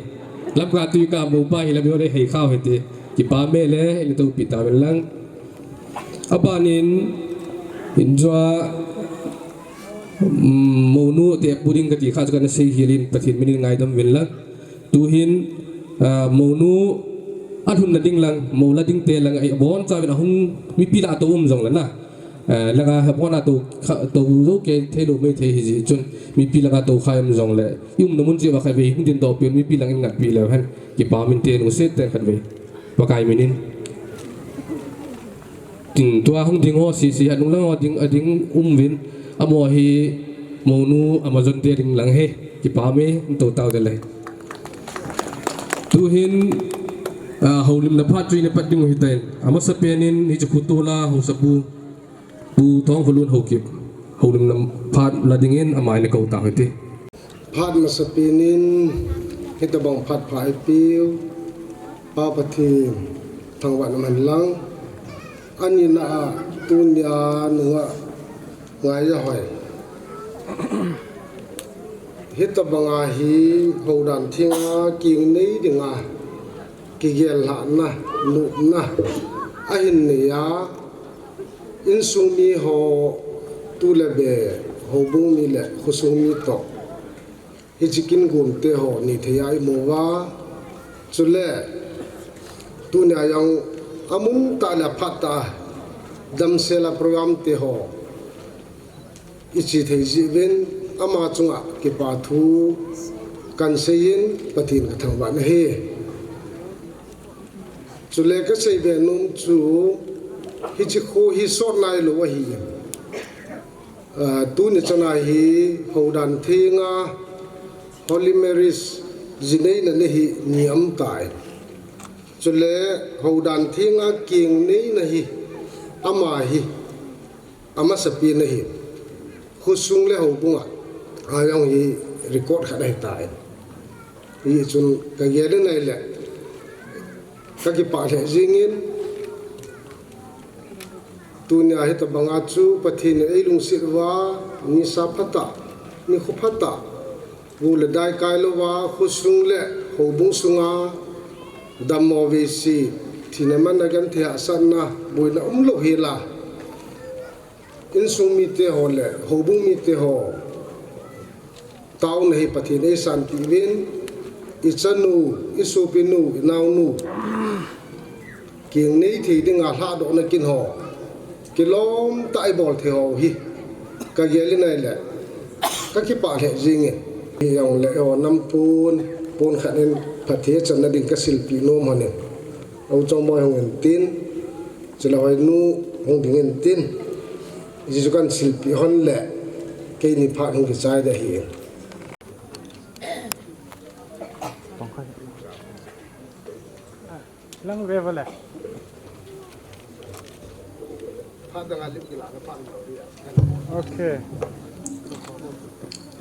Lamka tui ka moupa hi lam yo le hei khao hite. Kipah e le, i toupi tauvin lang. Abanin, injua, mm, mounu tehpu ding kati kha chu kana sei hel in Pathen min in ngaidam uvin lang. Tuhin, ah, mounu alhunna ding lang, mou la ding te lang, abonchauvin ahung mipi lah a tou um jongle na. Eh, langa abon a tou kha, tou jou kei thei lou maithei hijeh chun, mipi langa tou kha um jongle. I umna mun cheh uva khatvei hung dingdoh peh un, mipi langin ngatpeh leu hen. Kipah inte, lungset tah in khatvei. Pakai min in. Tin, tua hung ding ho sese, anung lang ho ding, ading um uvin, amaho hi mounu, amajon te ding lang ahi, kipah e, natoh tau te le. Tuhin, ah, houlimna phat chu ina pat ding u ahitan, amasapen in, hiche khu tola, haosapu, Pu Thongkholun Haokip, houlimna phat la dingin, ama ina kou tau hite. Phat masapen in, hitabang phat pha eipeu, Pa Pathen, thangvahna man lang, anina a tunia nunga Ngaijahoi. Hitabanga hi houdan thenga kingnei dinga, kigel lhahna, nopna, ahin nei a, insung mi ho tu le be, houbung mi le khosung mi toh. Hiche kin gom te ho ni thei a imu uva. Chule, tunia jong amun tah le aphat tah a damsel a program te ho iche thei jeh uvin ama chunga kipa thu kahin seiyin Pathen kathangvah nahi. Chule kasei be nom chu hiche kho hi sot nailou ahi. Ah, tuni chana hi houdan thenga Holy Marys ji neina ni hi ni aum tai. Chule houdan thenga keng neina hi ama hi amasapen ahi. Khosung le houbunga ajong hi record khat ahitai. Hichun kagel in ahile kakipah lheh jingin, tunia hitabanga chu Pathen in eilungset uva, nisa phatah, nikho phatah, gu le dai kailouva, khosung le houbung sunga dammo veise, thina manna genthei hahsatna, boina umlou hela, insung mite ho le houbung mite ho Taona hi Pathen eisanpeh uvin, ichanu, isopinu, inaonu, keng neithei dinga lhadohna kin ho kilom tah a ibol thei ho hi kagel in ahile kakipah lheh jengin. Hijongle eiho nam pon, pon khat in phatthei channa ding kasilpeh nom lhonin, U Chongboi hung intin, chule Hoinu hung ding intin, hiche chu kahin silpeh lhon le keini phat hung kichai ding ahin.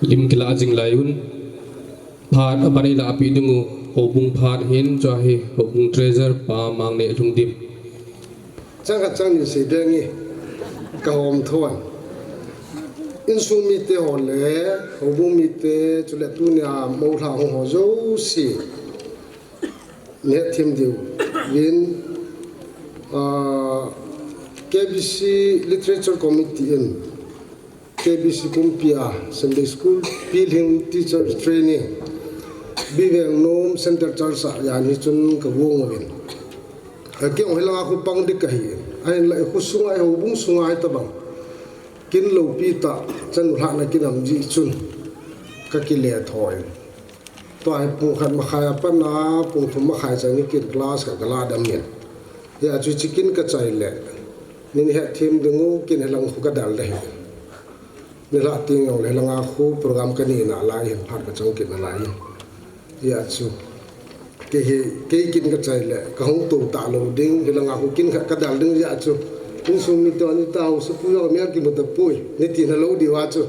Lim kilah jing lai un. Phat aban eilahpeh dingu, houbung phat ahin, chua hi houbung treasurer pa Mangneh Lhungdim. Chang khat chang ni sei ding e, kahom thon. Insung mite ho le houbung mite, chule tunia moulha hung ho jouse, nahetthem diuvin, K B C Literature Committee in K B C pumpia Sunday School, Pilhing Teacher Training, Bivengnom Centre Church a jan hi chun kagong uvin, kei jong hilanga khu pang ding kahi, ahinla ikho sunga, ihoubung sunga hitobang kin loupi tah chanu lhahna kin um jeh chun kakile thon. Tua hi pung khat makhai a pat a pung thum makhai chan hi kin class khat kala dam in. Hijeh chun hiche kin kachai le, nei hetthem diu, kin hilang khu kadal ding ahi. Nilhah teng jongle hilanga khu program kanei nalai hin, phat kachang kit nalai hin. Hijeh chun kei hi, kei kin kachai le kahung tou talou ding, hilanga khu kin khat kadal ding jeh chun, insung mite ho, nitah haosapu jong mel kimu tapoi nati nalou diuva chu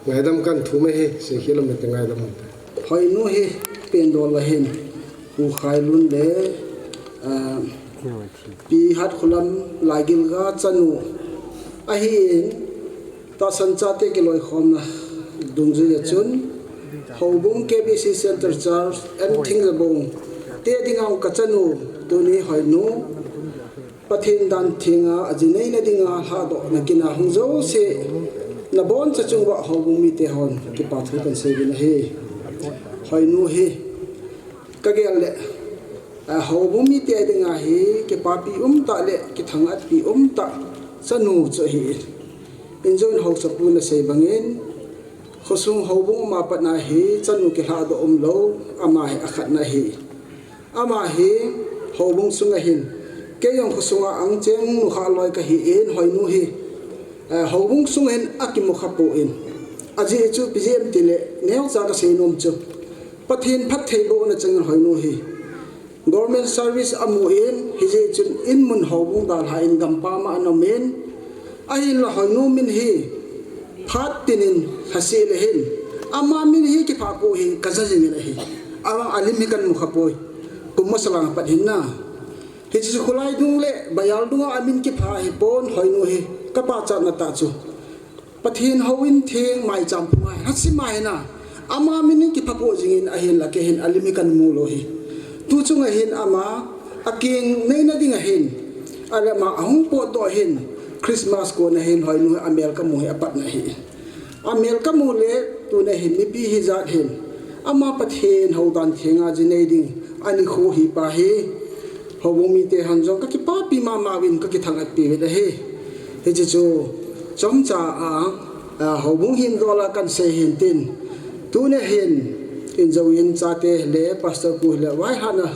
ngaidam kahin thum ahi, seikhel lam nati ngaidam ute. Hoinu hi Pendol a hin Pu Khailun le Pi Hatkholam Laigilga chanu ahin, tahsan chate kiloikhomna dungjuia chun houbung K B C Centre Church M Thingjabong te dinga kachanu tuni Hoinu Pathen dan thenga ajineina dinga lhadohna kina hung jouse naboncha chunguva houbung mite hon kipa thu kahin seiuvin ahi. Hoinu hi kagel le, houbung mite dinga hi kipapi umtah le kithangatpi umtah chanu chu ahin. Injong haosapun asei bangin, khosung houbung uma patna hi chanu kilhadoh umlou, ama hi akhatna ahi. Ama hi houbung sunga hin, kei jong khosunga angcheng nukhah loi kahin, Hoinu hi houbung sunga hin akimu khapoi. Ajeh chu ipi jeh em itile, neocha kasei nom chu, Pathen phattheibohna changin Hoinu hi Government service amun, hijeh chun inmun houbung dalhan gampam a ana umin, ahinla Hoinu min hi phat tinin lhaseh le hin, ama min hi kiphah pou hi kaja jingin ahi. Avang alim hi kahin mukhapoi, kum masa lang apat hin na. Hiche chu kholai dung le baiyal dunga amin kiphah ahipon, Hoinu hi kapachatna tah chu Pathen houin theng maicham phunga hi lhasim ahina, ama min hi kiphah pou jingin ahinla kei hin alim hi kahin mulou hi. Tuchunga hin ama akeng neina dinga hin, ahile ama ahung potdoh hin, Christmas kona hin Hoinu hi amel kamu hi apatna ahi. Amel kamu le tuna hin mipi hijat hin ama Pathen houdan thenga jinei ding anikho hipa hi houbung mite hon jong kakipapi mama uvin kakithangatpi uvin ahi. Hiche chu chomcha a houbung hin dola kahin sei hintin, tuna hin injouin chate le pastor pu hile vaihana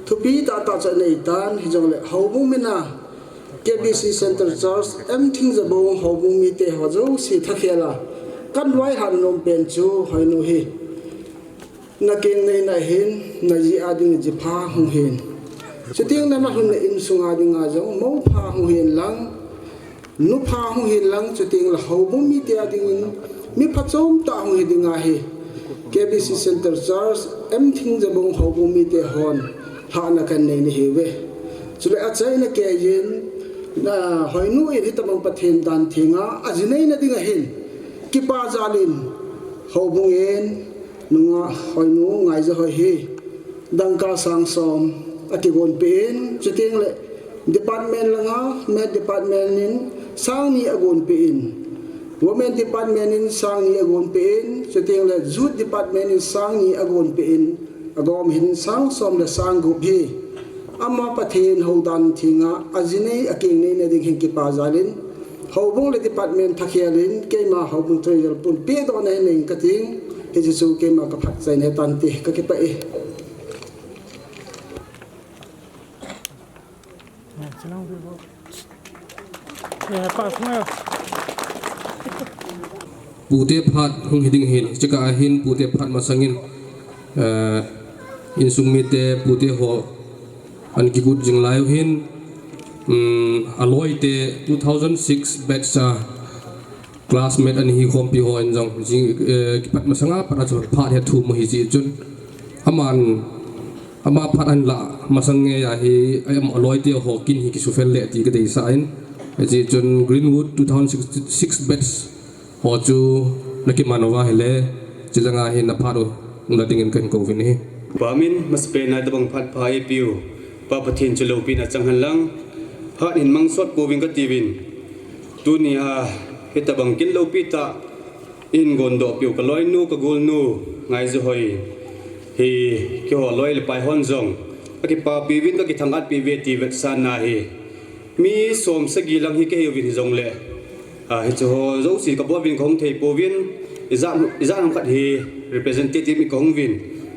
thupi tahtah chu aneitan, hijongle houbung mina K B C Centre Church M Thingjabong houbung mite ho jouse thakhela kahin vaihana nompen chu Hoinu hi nakeng neina hin najih a ding jipha hung hin, chutengle nalhunna insunga dinga jong moupha hung hin lang, nupha hung hin lang, chutengle houbung mite a dingin miphachomtah hung hi dinga hi K B C Centre Church M Thingjabong houbung mite hon lhahna kahin nei nahiuve. Chule achaina keiyin Hoinu in hitobang Pathen dan thenga ajineina dinga hin kipa jalin houbung in nunga Hoinu Ngaijahoi hi dangka sang som akigonpeh in, chutengle department langa Math department in sang ni agonpeh in, Women Department in sang ni agon pe in, chuteng le Youth Department in sang ni agon pe in, agom hin sang som le sang gup hi. Ama Pathen houdan thinga, ajinei akeng nei na ding hin kipa jalin, houbung le department thakhel in, keima houbung treasurer pumpi dohna hin nei kating, hiche chu keima kaphat chaina tante, kakipah e. Pute phat hung hiding hin, chika ahin pute phat masangin, eh, insung mite pute ho an kigut jing lai hin, um, aloite two thousand six batch a classmate ani hi khompi ho in jong, jing, eh, kipat masanga pat a chu phat hi thum hi ji chun. Aman, ama phat an la masang nge ahi, ai am aloite ho kin hi kisufel le ti kadeisah in. Ji chun Greenwood two thousand six batch ho chu nakiman uva hile, chilanga hi naphat u, nading in kahin kouvin ahi. Pamin, masapen a tabang phat pha eipeu Pa Pathen chu loupina chang hen lang, phat hin mang sot pouvin katiuvin. Tuni a, hitabang kin loupi tah in gondoh piu kaloinu, kagolnu, Ngaijahoi hi, keiho loi le pai hon jong akipapi uvin, kakithang-at pi uve ti vetsahna hi. Mi som sagi lang hi kahiuvin hijongle, a, hiche ho jouse kabol uvin kahung thei pouvin, ijat, ijat ham khat hi representative mi kahung uvin,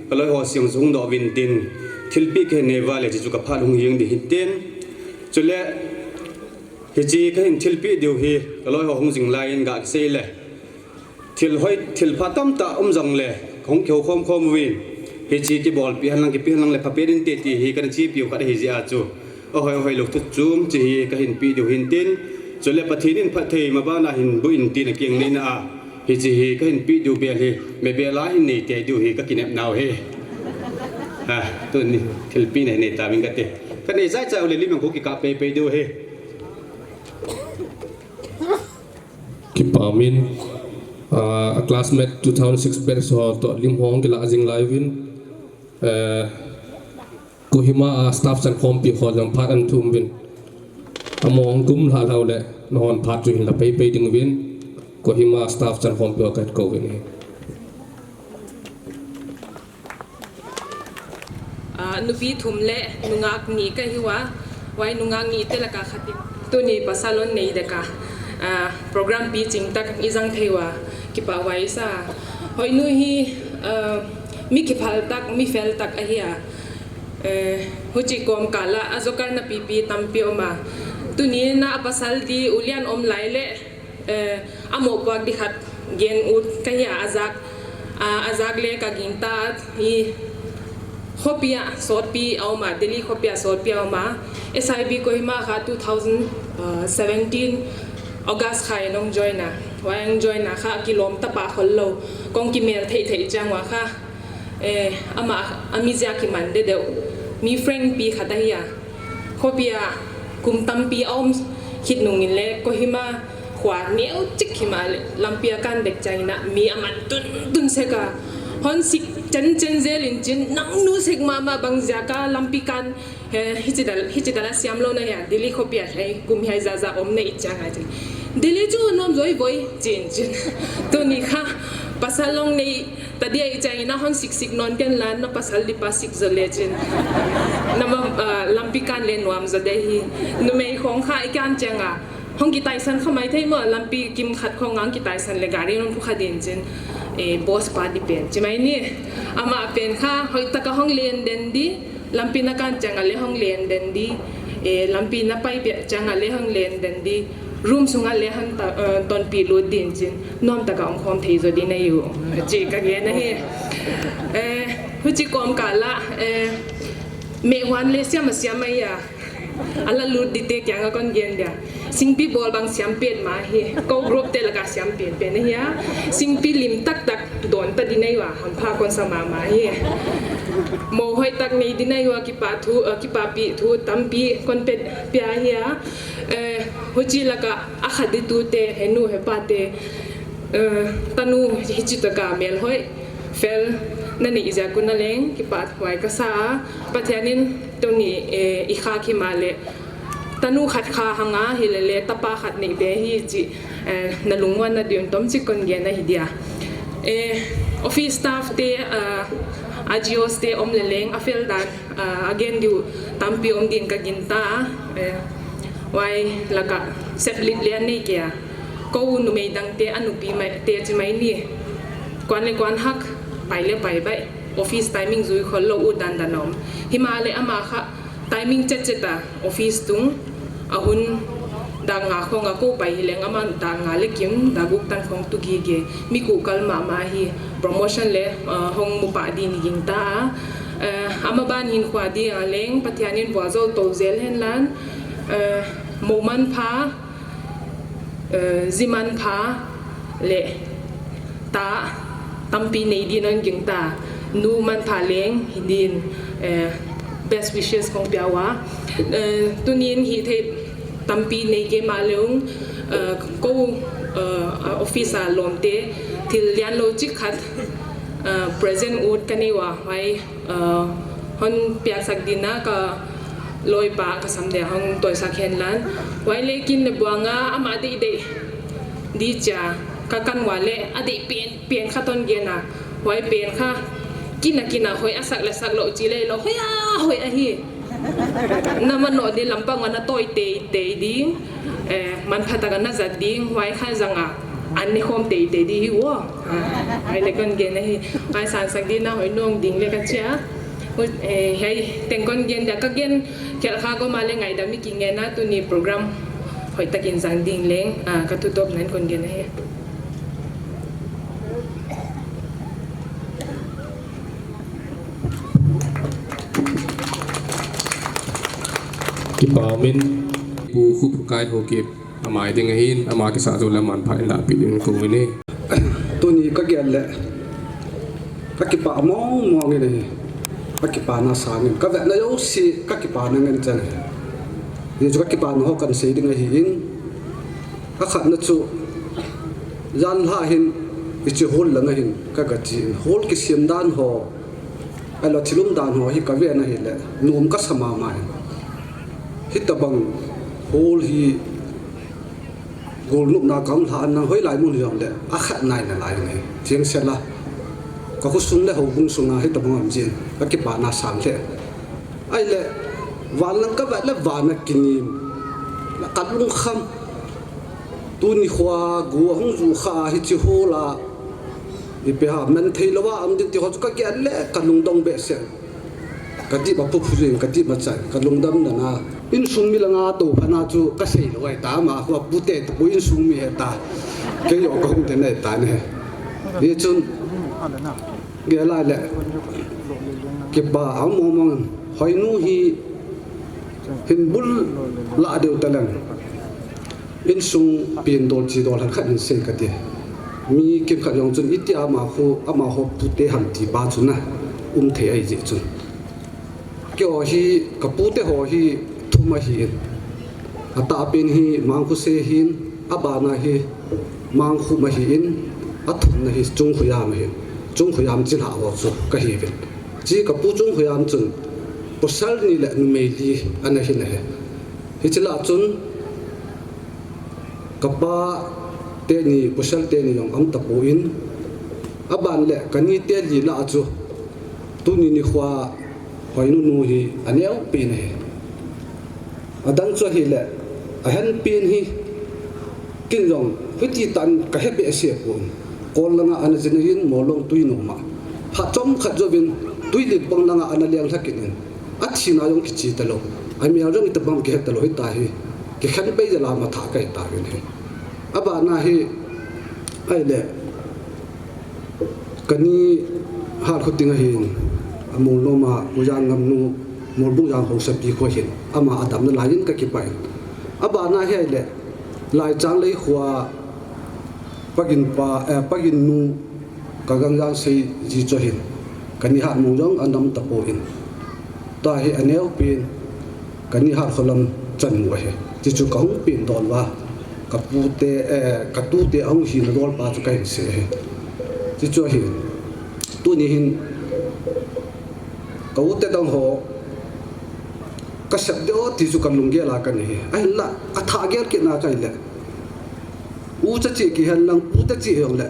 kaloi ho siang jong hung doh uvin tin, thilpeh kahin nei uva le, hiche chu kaphat hung hing ding hin tin. Chule, hiche kahin thilpeh diu hi, kaloi ho hung jing lai in gakisei le. Thil hoi, thil pha tamtah um jongle, kahung kihou khom khom uvin. Hiche kibolpi hen lang, kipe hen lang le phapen inte ti hi kana chepiu khat ahi jeh a chu. Ahoi, ahoi lou thu chom chu hi kahin pe diu hin tin. Chule Pathen in phatthei mabana hin boh in tin akeng neina a. Hiche hi kahin pe diu bel hi, mebel a hin nei tei diu hi kakinepnau ahi. Ha, tuni thilpeh nei nei tauvin kati. Kanei chai chai ule lim jong kakikap pei pei diu ahi. Kipa umin, ah, a classmate two thousand six batch ho toh lim hung kilah jing lai uvin, eh, Kohima a staff chankhompi ho jong phat ahin thum uvin. Among kum lha lha ule, nahon phat chu hin la pei pei ding uvin, Kohima staff chankhompi ho kahin kou uvin ahi. Ah, nupi thum le nungak ni kahiuva, huai nungak ni te laka khat in. Tuni pasal hon nei deka, ah, program piching tah ijang thei uva, kipah huai sa. Hoinu hi, ah, mi kiphal tah, mi fel tah ahi a. Eh, huchi kom kala, ajokarna pipi tampi um a. Tuni na a pasal di ulian um lai le, Eh, amoh puak di khat gen ut kahi a, ajak, ah, ajak le kagingta hi. Khopia sotpi a um a, Delhi khopia sotpi a um a. S I B Kohima kha two thousand seventeen August kha in ahung join a. Huai ahung join a kha kilom tapa khol lou. Kong kimel thei thei chang uva kha. Eh, ama, ami jeh a kiman deh deh u. Mi frank pi khat ahi a. Khopia kum tampi a um khit nung in le Kohima khua neo chik hima le lampi a kan dek chang in a mi aman tun tun sek a. Hon sik chen chen jel in chin nang nu sek mama bang jeh a ka lampi kan He, hichi dal, hichi dal a siam lou na hia, Delhi khopia hei, kum hei za za om na i chang a chang. Delhi chu nom joi voi, chin chin. Tuni kha, pasal long nei, ta dia i chang ina hon sik sik non ken lan, na pasal di pa sik jo le chin. Na ma, ah, lampi kan le nuam jo de hi. Numei khong kha i kan chang a. Hong kitaisan kha mai thei mo, lampi kim khat khong ngang kitaisan le gari non phu kha din chin. E, boss pa di pen. Chi mai ni, ama pen kha, hoi ta ka hong len den di. Lampi na kan chang a le hong len den di, eh, lampi na pai pia chang a le hong len den di, room sung a le hong ta, eh, tonpi lut din chin, nom taka ong khom thei jo di na u, chi ka gen ahi. Eh, huchi kom kala, eh, me huan le siam a siam a ia, ala lut di te kiang a kon gen dia. Singpi bol bang siam pen ma hi, ko group te laka siam pen pen hi a. Singpi lim tak tak don ta di nei wa, hampha kon sa ma ma hi. Mo hoi tak nei di nei wa, kipa thu, eh, kipapi thu tampi kon pe pia hi a. Eh, huchi laka a khat di tu te, he nu he pa te, eh, tanu hichi taka mel hoi. Fel na nei i ja kun na leng, kipa huai ka sa a. Pathian in tuni, eh, i kha ki ma le. Tanu khat kha hanga hilele tapa khat nei be hi chi, eh, nalungwan na diun tom chi kon gen ahi dia. Eh, office staff te, ah, A G Os te om le leng a fel dan, ah, a gen diu tampi om din ka gin ta, eh, wai laka seplit le anei ke a. Ko numei dang te anupi mai, te chi mai ni. Kwan le kwan hak, pai le pai bai. Office timing zui khol lo u dan dan om. Hima le ama kha timing chet chet a office tung a hun dak nga khong a ko pai hi leng ama dak nga le kim dak guk tan khong tu gige. Mi ku kal ma ma hi promotion le, ah, hong mu pa di ni ging ta a. Eh, ama ban hin khwa di a leng Pathian in bua zol to zel hen lan. Eh, mo man pha, eh, zi man pha le ta tampi nei din an ging ta. Nu man pha leng hi din, eh, best wishes kong pia wa. Eh, tunin hi thei tampi nei ke ma leung, eh, ko, eh, office a lom te thil lian lo chik khat, eh, present ut ka nei wa mai. Ah, hon piak sak dina ka loi pa ka sam de hong toi sak hen lan. Wai le kin le buanga ama dei dei di cha ka kan wa le a dei pen, pen kha ton gena. Wai pen kha kina kina hoi a sak le sak lo chi le lo hoi a hoi a hi. Na man no di lampang wa na toi tei tei ding. Eh, man pha ta ka na zat ding wai kha zanga. An ni khom tei tei di hi wo. Ah, ai le kon gen ahi. Ai san sak di na hoi nong ding le ka chia. U, eh, hei, teng kon gen dia ka gen, khel kha ko ma le ngai da mi ki ngen a tuni program hoi takin zang ding leng, ah, ka tu top nan kon gen ahi. Kipa min, Pu Khuphukai Haokip. Amai ding ahin, ama kisa zo le manpha in la pi ding ko ni. Tuni ka gel le, ka kipa mong mong in ahi. Ka kipa na sangin, ka vena jouse, ka kipa na ngen chan ahi. Ni chu ka kipa na ho kan sei ding ahin. Ka khat na chu, jan la hin, i chi hol la na hin, ka ga chi in. Hol kisiam dan ho, Ahilou thil um dan ho hi ka ven ahile, nom ka sa mama e. Hitabang hall hi golnopna ka hung lha a, hoilai mun hijongle, a khat nai nalai e. Cheng sela, ka khosung le houbung sunga hitabang um jin, ka kipana sang le. Ahile, van lang ka vet le van a kinim, ka lungkham. Tuni khoa gu ahung ju kha hiche hall a, ipi ham man thei lou a um ding ti ho chu ka gel le ka lungdong behseh. Ka dip a phuphu jeng, ka dip a chai, ka lungdam nana. Insung mi langa tou phana chu ka sei lou ahi ta, ama khoa pute tu insung mi ahi ta. Kei jong ka hung den ahi ta ne. Hichun, gel lai le. Kipa a mong mong, Hoinu hi hin bul la deu ta leng. Insung pen dol chi dol han khat in sei ka ti. Mi kim khat jong chun iti ama khu, ama ho pute ham ti pa chun a um thei ahi jeh chun. Keiho hi, ka pute ho hi thum ahin. Atahpen hi Mangkhose ahin, abana hi Mangkhum ahin, athumna hi Chungkhoyam ahin. Chungkhoyam chilhah ho chu ka hiuvin. Chi ka pu Chungkhoyam chun pasal ni le numei li ana hin ahi. Hiche lah chun, ka pa teni, pasal teni jong um tapon, aban le ka ni teni lah chu, tuni nikhoa Hoinu nu hi aneo pen ahi. Adang chu ahile, ahen pen hi, ken jong, hiti tan ka he behseh pon. Kol langa ana jin ahin, Molong tui nom a. Phat chomkhat jouvin, tui lim pang langa ana leng lha kit in. Athina jong kiche talou. Amel jong itabang kihe talou hita hi. Kikhen pei jal a matha kahi tauvin ahi. Abana hi, ahile, ka ni Hatkhoting ahin, a Molnom a, Pu Jangngam nu, Molbung Jang haosapi khu ahin. Ama adam nalai in ka kipah in. Abana hi ahile, Laichang lei khoa, Pagin pa, eh, Pagin nu, ka Gangjang sei ji chu ahin. Ka ni Hatmong jong ana um tapon. Tua hi aneo pen, ka ni Hatkholam chanmu ahi. Ti chu ka hung pen dol uva. Ka pute, eh, ka tute ahung hina dol pa chu ka hin sei ahi. Ti chu ahin. Tuni hin, ka u te dang ho, Ka sep deuh ti chu ka lunggel a ka nei hi. Ahinla, ka thah gel kit na ka hi le. U cha chi kihen lang, pu cha chi hiong le.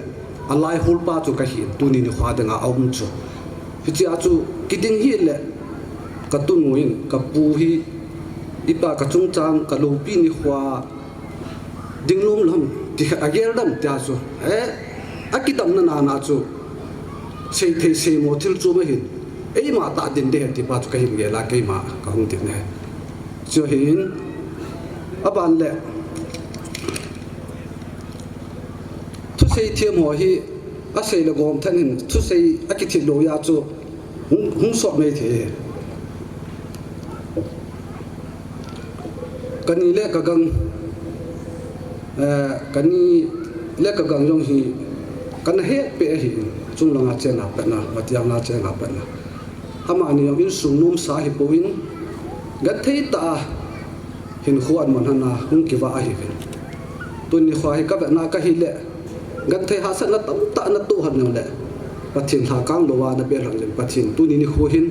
A lai hol pa chu ka hin, tuni ni khua ding a um chu. Hichi a chu, kiding hi le. Ka tunu in, ka pu hi, ipa ka chungchang, ka lopi ni khua, ding lom lom, ti khat a gel dam ti a chu. Eh, a kidam na na na chu. Sei thei sei mo thil chu ma hin. Eima ta din de hen ti pa chu ka hin gel a keima ka hung din ne. Chu hin a ban le thusei thiam ho hi a sei le gom than hin thusei a kithil lo ya chu hung, hung sot mai thei. Ka ni le ka gang, eh, ka ni le ka gang jong hi, ka na het pe ahi, chunglang a chen a patna, matiang a chen a patna. Amani jong insung nom sa hi po in, gan thei ta a, hin khuan mon hana, hung kiva ahi vin. Tuni khua hi ka vetna ka hi le, gan thei ha sa na tam ta na tu han jong le, Pathin lha kang lo va na bel han jong, Pathin tuni ni khu hin,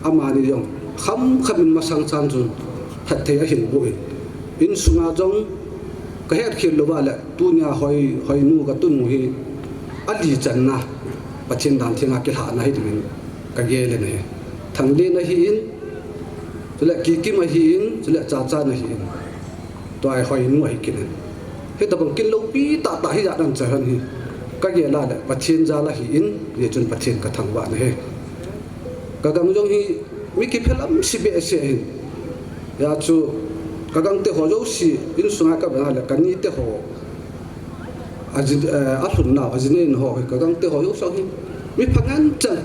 Amani jong kham kham in masang chan chun phatthei ahin boh in. Insunga jong ka het khel louva le tunia hoi, hoinu ka tunu hi ali channa Pathen dan thenga kilhahna hi dingin ka gel in ahi. Thanglen ahi in, chule Kikim ahi in, chule Chachan ahi in. Tua hi hoinu ahi kit in. Hitabang kin loupi tahtah hijat nan chahan hi ka gel a le Pathen jal ahi in, hijeh chun Pathen ka thangvah in ahi. Ka gang jong hi mi kiphelam si behseh ahin. Hijeh chun ka gangte ho jouse insunga ka vena le ka nite ho. A ji, eh, a lhun nau, a ji nei nau ho, ka gangte ho jouse hi mi pha ngen chang.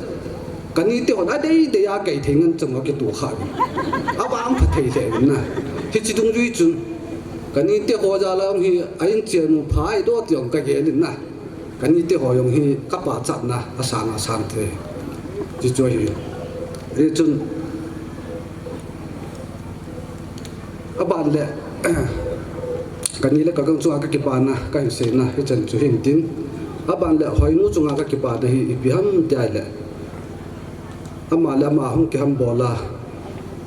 Ka nite hon a deidei a kei thei ngen chang a kitoh kha. A vang pha thei thei na. Hiche dungjui chun ka nite ho jal a hi a inchen u pha i do ti jong ka gel in na. Ka nite ho jong hi ka pachatna a sang a sang thei. Hichu ahi. Hichun a ban le, ka ni le ka gang chunga ka kipana, ka hin seina, hichan chu hin tin. A ban le, hoinu chunga ka kipana hi ipi ham ti ahile. Ama le ama hung kihambol a,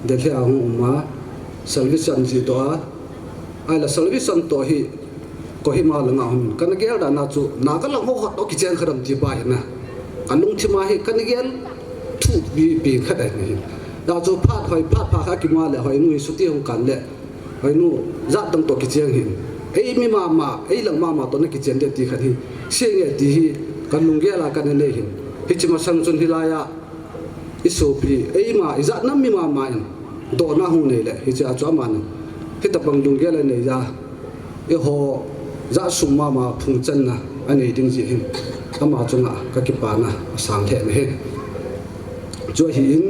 Delhi a hung um a, Salvation ji toh a, ahile Salvation toh hi, Kohima langa hung, ka na gel dan a chu, Naga lang ho khat toh kichen kha dam ti pa hi na. Ka lungthim a hi, ka na gel thupi pen khat ahi na hin. Hijeh chun phat hoi, phat pha kha kimu a le hoinu hi chuti hung kan le. Hoinu, jat dang toh kicheng hin. Ei mi mama, ei lang mama toh na kichen de ti khat hi. Seh nge ti hi, ka lunggel a ka na nei hin. Hiche masang chun hilai a, i sopi, eima, i jat nam mi mama in. Dohna hung nei le, hiche a chu ama in. Hitabang lunggel a nei ja. Eiho, jat sung mama phung channa, a nei ding ji hin. Ama chunga, ka kipana, a sang lheh na hin. Chu ahi in,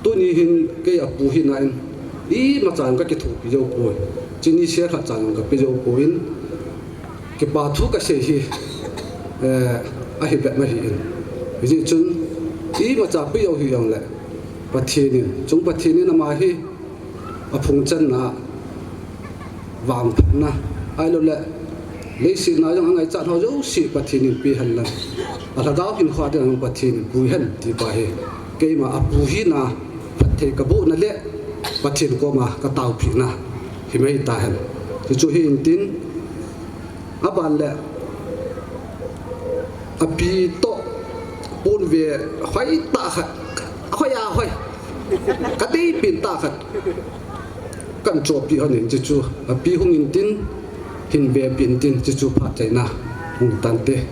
Tuni hin kei a pu hina in, imacha jong ka kithopi jou poi. Chini se khat cha jong ka pe jou poi in, kipa thu ka sei hi, eh, ahi bep ahi in. Hijeh chun, imacha pe jou hi jong le, Pathen in, chung Pathen in ama hi, a phung channa, vangphatna, ahilou le, leiset a jong angaichat ho jouse Pathen in pe hen lang. A lhagao hinkho a ding a jong Pathen in pui hen ti pa hi. Keima a pu hina, phatthei ka bohna le, Pathen koma ka taopehna. Hi mai ta hen. Hichu hi in tin, a ban le, a pi toh, pon ve, hoi tah khat, hoi a hoi. Ka dei pen tah khat. Kan chohpeh hon in, hichu, a pi hung in tin, hin vepeh in tin, hichu phat chaina, hung tante.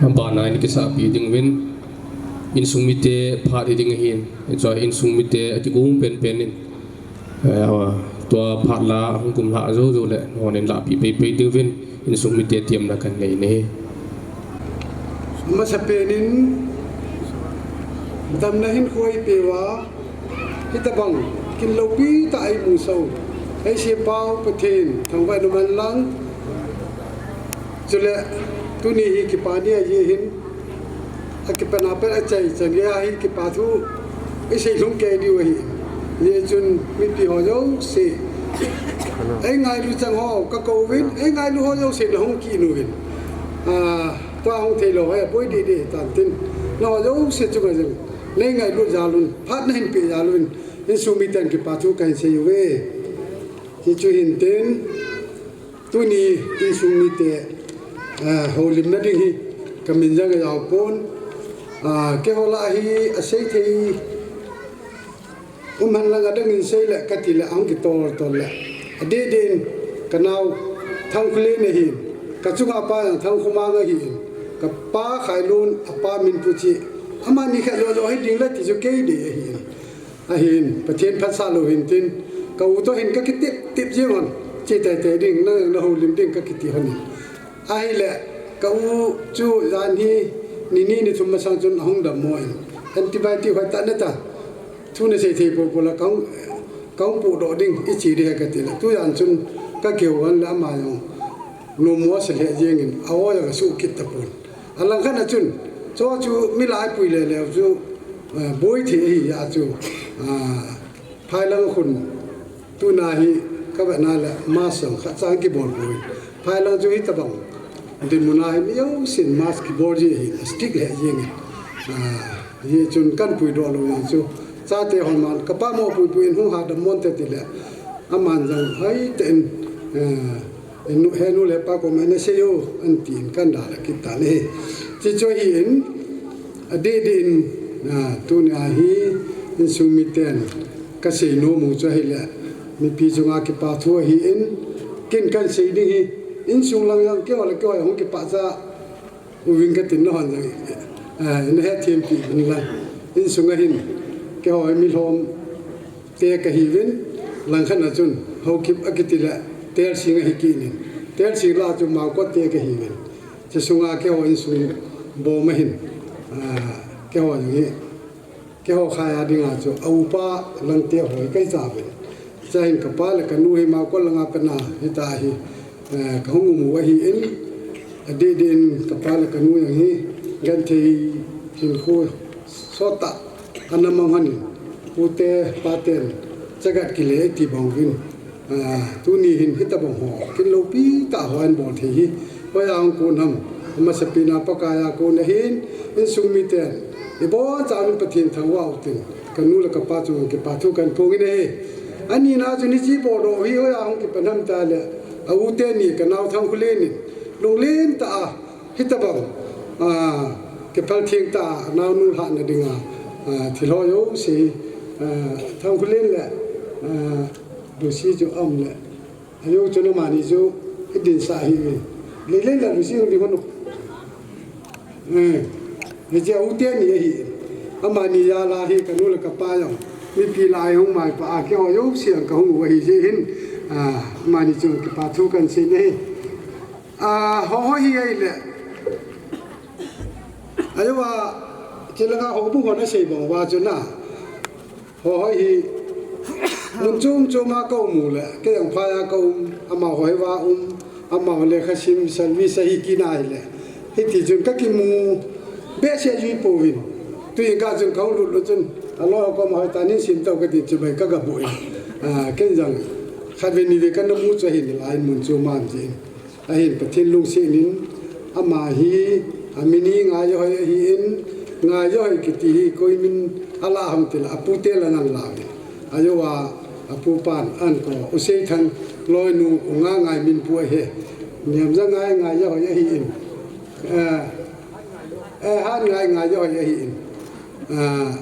Abana in kisahpeh ding uvin, insung mite phat hi ding ahin, hichu insung mite akigong penpen in. Eh, tua phat la hung kumlha jou jou le, hon in lahpeh pei pei diuvin, insung mite tiamna kan nei in ahi. Masapen in, damna hinkho eipeh uva, hitabang, kin loupi tah a eimusah u, eisempau Pathen, thangvah in umhen lang, chule, tuni hi kipa ni ahi hin, Akipana pat achai chan geiya hi kipa thu isei lhung kei diu ahi. Hijeh chun mipi ho jouse, eingailu chang ho kakouvin, eingailu ho jouse nahung kit uvin. Ah, tua hung theilou ho hi aboi dede tan tin, nangho jouse chunga jong neingailut jal un, phat nahin peh jal uvin, insung miten kipa thu kahin sei uve. Hichu hintin, tuni insung mite, ah, houlimna ding hi kamin jong ajao pon. Ah, keiho lah a hi asei thei um henlang, adangin seile katile ahung kitol tol le, adeh deh in kanao Thangkholen ahin, kachunga pa jong Thangkhomang ahin, kapa Khailun, apa Minpuchi, amani khat jojo hiding le ti chu kei dei ahin. Ahin, Pathen phatsah lou hintin, ka u toh hin kakitep tep jeng hon, che teitei ding, na, nahoulim ding kakiti hon in. Ahile, ka u chu jan hi, ni ni ni thum masang chun ahung dammo in, antibiotic hoitah nata, thu nasei thei poupou le kahung, kahung pohdoh ding, iche ding ahi katile, tujan chun kakihou hon le ama jong nommo asa lheh jengin, a-o jong asuh kit tapon. Alangkhat a chun, chu chu mi laipui lele chu, eh, boi thei ahi a chu, ah, phailang khun tuna hi kavetna le mask jong khatcha kibol poi. Phailang chu hitobang dinmun a hi mi jousen mask kibol ji ahi, strict lheh jengin. Ah, hichun kahin puidoh lou jong chu, chate hon man, kapa mopoipoi in hung ha dammo nte tile, aman jong hoitah in, eh, henu le pa koma nasei o, antin kahin dalha kit tan ahi. Chuchu ahin, adeh deh in, ah, tunia hi insung miten kasei nom u chu ahile, mipi chunga kipa thu ahin, ken kahin sei ding hi, insung lang jong keiho le keiho hung kipah cha uving katin, nahon jong, ah, nahetthempi uvin lang. Insunga hin, keiho hi milhom te kahiuvin, langkhat a chun, Haokip akiti le, Telsing ahi kit in. Telsing lah a chu Maokot te kahiuvin. Chusunga keiho insung bom ahin, ah, keiho jong hi, keiho khai a dinga chu, a upa Langte ho hi kahicha uvin. Chuin kapa le kanu hi Maokot langa pat a hita hi, eh, kahung um u ahin, adeh deh in kapa le kanu jong hi, genthei hinkho sottah ana mang hon in, pute paten chagat kile iti bang uvin, ah, tuni hin hitobang ho, kin loupi tah ho ahin bol thei hi hoiya hung kon ham? Amasapen a Pakai a kon ahin, insung miten ibonchauvin Pathen thangvah utin, kanu le kapa chunga kipa thu kahin phongin ahi. Anina chun hiche boldoh hi hoiya hung kipan ham tile, a u teni kanao Thangkholen in lunglen tah a hitobang, ah, kiphal theng tah a naonu lhahna dinga, ah, thil ho jouse, ah, Thangkholen le, ah, Lucy chu aum le, ajou chun amani chu idinsah ahiuve. Leilei le Lucy hung ding hon u. Eh, hiche a u teni ahi. Amani jal a hi kanu le kapa jong mipi lah a hung maipah a, keiho jouse jong kahung u ahi jeh hin, ah, amani chu kipa thu kahin sei nahi. Ah, Hohoi hi ahile, ajouva, chulanga houbung hon asei bang uva chu na, Hohoi hi mun chom chom a kaum u le, kei jong phai a kaum, amaho hiva um, amaho lekhasim service ahi kit na hile, hiti chun kakimu behseh jui pouvin. Tuin kah chun kahung lut lut chun, aloi ho koma hoitah in sim tao kati chu bai kagaboh in. Ah, ken jong khatvei nivei kana mu chu ahin, lai mun chom a um jeh in. Ahin Pathen lungset in, ama hi, amin hi Ngaijahoi ahin, Ngaijahoi kiti hi koi min alah ham tile apute lang ahin lah uvin. Ajouva apupan ahin kou, U Seithang loinu, U Ngangai min pu ahi. Niamjangai Ngaijahoi ahin. Eh, eh, Hatngai Ngaijahoi ahin. Ah,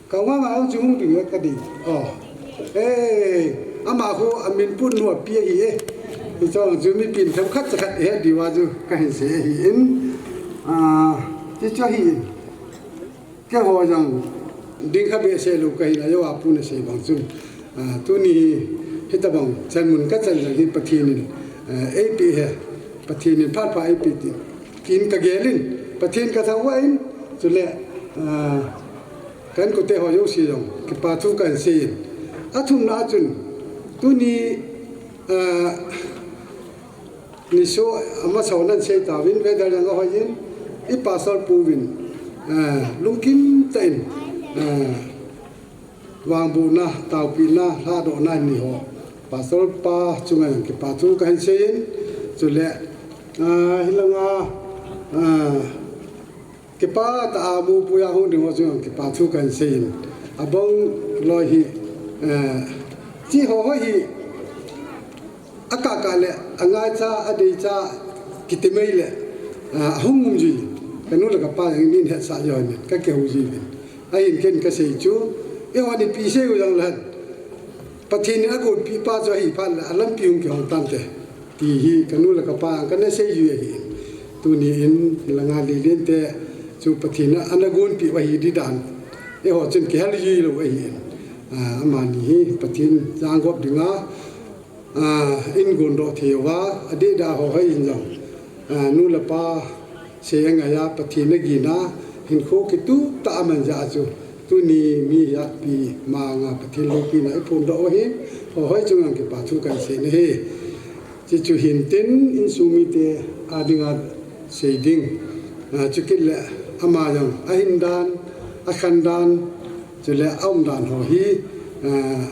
Ka Ngangai hung chu hung ding kati. Oh. Eh, ama khu amin pun nu api ahi e. Hichun chu mipin themkhat chakhat ahet diuva chu kahin sei ahin. Ah, chuchu ahin. Keiho jong ding kha behseh lou kahin, ajouva pun asei bang chun. Ah, tuni hi, hitobang chanmun kachan jong hi Pathen in, ah, eipeh ahi. Pathen in phat pha eipeh tin, tin kagel in, Pathen kathangvah in, chule, ah, ka inkote ho jouse jong kipa thu kahin sei in. Athumna a chun, tuni, ah, nisoh amasa ho nasei tauvin, weather jong ahoi in, i pastor pu vin, ah, lungkim tah in, eh, vangbohna, taopina, lhadohna ni ho, Pastor pa chunga jong kipa thu kahin seiyin, chule, ah, hilanga, ah, kipah tah a mopohna hung ding ho chunga jong kipa thu kahin seiyin. Abang loi hi, eh, chi ho ho hi, akah kah le, angaicha, adeicha, kiti mai le, ah, ahung um ji. Kanu le kapa jong min hetsah jong in, kakihou jiuvin. Ahin ken kasei chu, eiho nipi sei u jong leh, Pathen in agonpi pa chu ahi phat le, alampi hung kihong tante. Ti hi kanu le kapa jong kana seiji ahi. Tuni in langa Lelen te chu Pathen in ana gonpi u ahi di dan. Eiho chun kihel ji lou ahi. Ah, amani hi Pathen jangop dinga, ah, in gondoh thei uva, adeh da ho hoi in jong, ah, nu le pa sei angai a, Pathen agin a, hinkho kitup tah a aman jeh chun, tuni mi hiatpi manga Pathen loupina iphondoh u ahin, ho hoi chunga jong kipa thu kahin sei nahi. Chuchu hintin, insung mite a dinga sei ding, ah, chukit le ama jong ahin dan, akhan dan, chule aum dan ho hi, ah,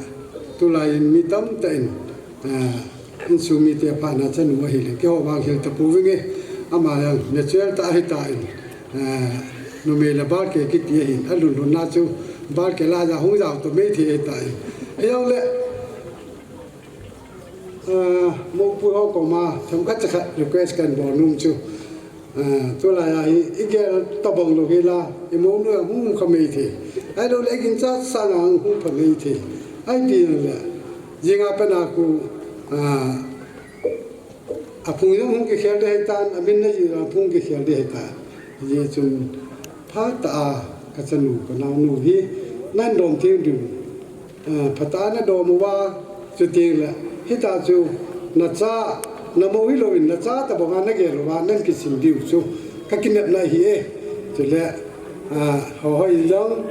tulai in mi tamtah in, ah, insung mite phatna chanu ahile, keiho vang hil tapouvin e, ama jong natural tah ahitan, ah, numei le balke kiti ahin, alhun lhunna chu balke lah a hung jao to maithei ahitan. Hijongle, ah, mopohna ho koma themkhat chakhat request kahin bol nom chu, ah, tulai a hi igel tabang lou hila, imonu ahung kha maithei. Ahilouleh iginchat sanga hung pha maithei. Ahi ti le, jinga pena khu, ah, aphung jong hung kikhel ding ahitan, amin na ji aphung kikhel ding ahitan. Hijeh chun phatah a kachanu kanaonu hi nahin dom thei diu. Ah, phatah a nadom uva, chuteng le, hitia chu nacha, namou hilouvin nacha tabanga nagel uva, nahin kisin diu chu kakinepna ahi e. Chule, ah, ho hoi jong,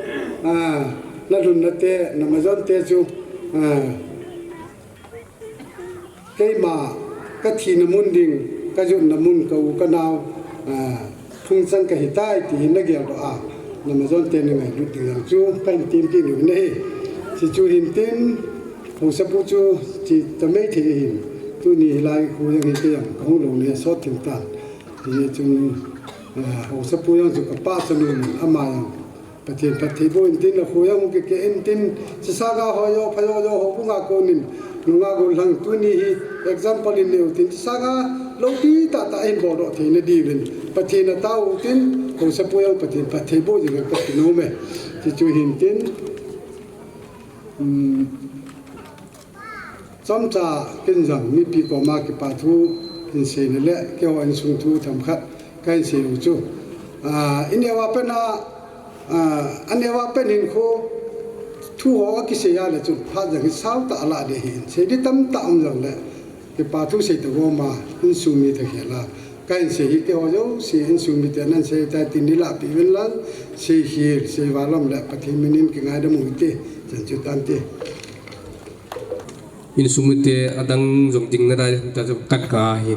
ah, nalhunna te, namajon te chu, ah, keima kathina mun ding, kajotna mun, ka u kanao, ah, phungchang kahitai ti hi nageldoh a, namajon te nangailut ding jong chu kahin temkit nom in ahi. Chuchu hintin, haosapu chu chi ta maithei ahin, tuni hilai khu jong hi kei jong kahung lou ni asot thim tan. Hijeh chun, ah, haosapu jong chu kapachat nom in, ama jong Pathen phattheiboh intin, akhu jong kikeh intin, chusanga ho jo, pha jo jo ho bunga konin, nunga gollhang tuni hi example in neiu tin, chusanga loupi tahtah ahin boldoh theina diuvin Pathen atao utin, haosapu jong Pathen phattheiboh jing in kakinom e. Chuchu hintin, um, chomcha ken jong mipi koma kipa thu hin seina le keiho insung thu themkhat kahin seiu chu, ah, ineo a pena, ah, aneo a pen hinkho thu ho akisei a le chun phat jong hi sao tah a lah ding ahin, sei ding tamtah um jongle kipa thu sei tagom a, insung mi thakhel a kahin sei hi, keiho jouse insung mite nahin sei tai tin neilahpeh uvin lang, seikhel, seival um le Pathen min in kingaidam u hite, chan chu tante. Insung mite adang jong ding nadei ta chu kat kahi.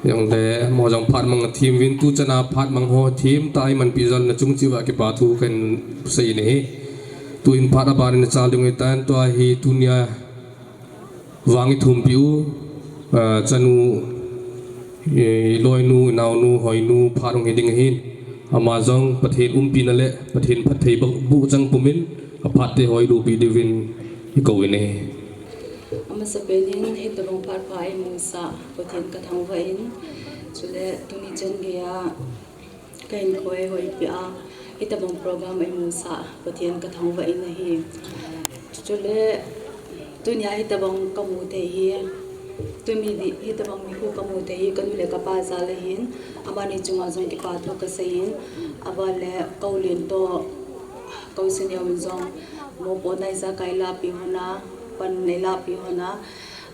Jongle amaho jong phat mang athem uvin, tuchan a phat mang ho themtah a imanpi jal na chung cheh uva kipa thu kahin sei in ahi. Tuhin phat aban in achal ding ahitan, tua hi tunia vang ithumpi u, ah, chanu, eh, iloinu, inaonu, hoinu, phat hung hi ding ahin. Ama jong Pathen umpina le Pathen phattheiboh chang pumin, aphat te ho iloupeh diuvin ikou in ahi. Amasapen in hitobang phat pha eimusah Pathen kathangvah in, chule tuni chan geiya kahinkho eihoipeh a, hitobang program eimusah Pathen kathangvah in ahi. Chule tunia hitobang kamu thei hi, tuni di, hitobang nikho kamu thei hi kanu le kapa jal ahin, amani chunga jong kipa thu kasei in, aban le ka u Len toh, ka u Sineo in jong mopohna ijakai eilahpeh hon a, pan eilahpeh hon a,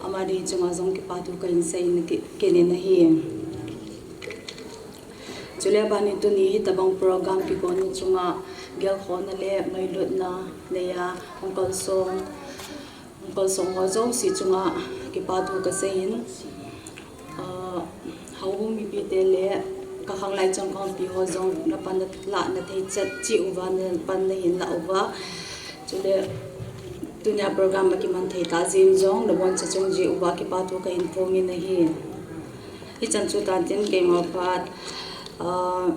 amani chunga jong kipa thu kahin sei in ki, kinin ahi. Chule aban in tuni hitobang program kigonna chunga gelkhohna le ngailutna neiya hung kalsong, hung kalsong ho jouse chunga kipa thu kasei in, ah, houbung mipite le Ka khanglai changkhompi ho jong na pan na la na thei chet cheh uva, na pan na hin la uva. Chule tunia program a kiman thei ta jin jong na bon cha chung ji uva kipa thu ka hin phong in ahi. Hichan chu tan tin keima phat, ah,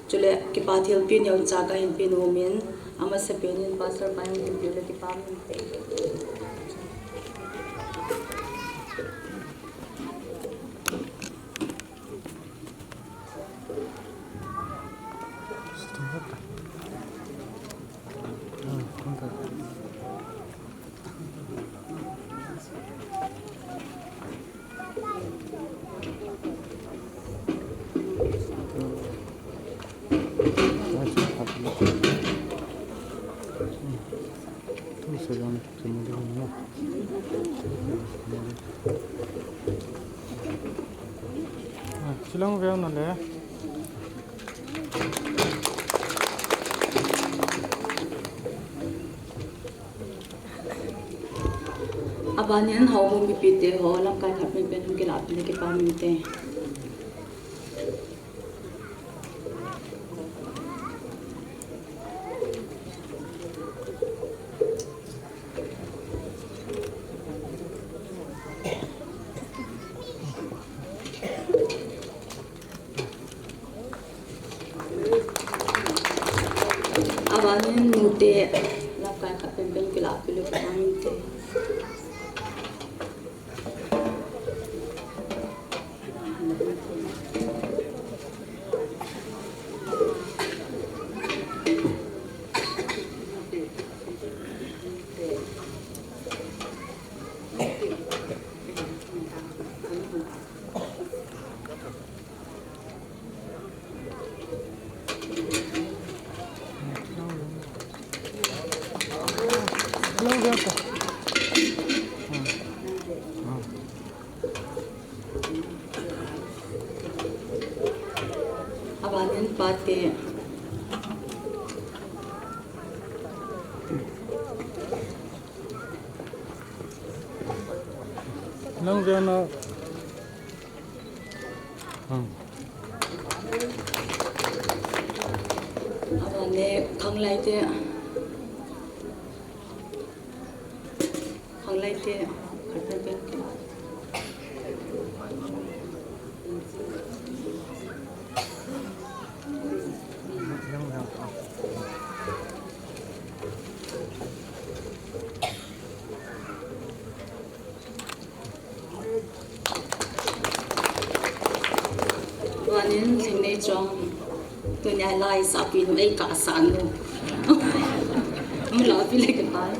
chule kipa thilpeh neocha ka hin pe nom in, amasapen in Pastor pa hin thilpeh le kipa min te. Silang veu na le. Abanin houbung mipite ho lamkai khat penpen hung kilahpeh le kipa min te. Abanin nute lamkai khat penpen kilahpeh le kipa min te. Abanin pate. Nang veu na. Hmm. Abane khanglai te. Khanglai te. Khanglai te. Tuanin Lhingneichong, tunia lai sapi nu ei kasah nu. Mu lapi le ke pai.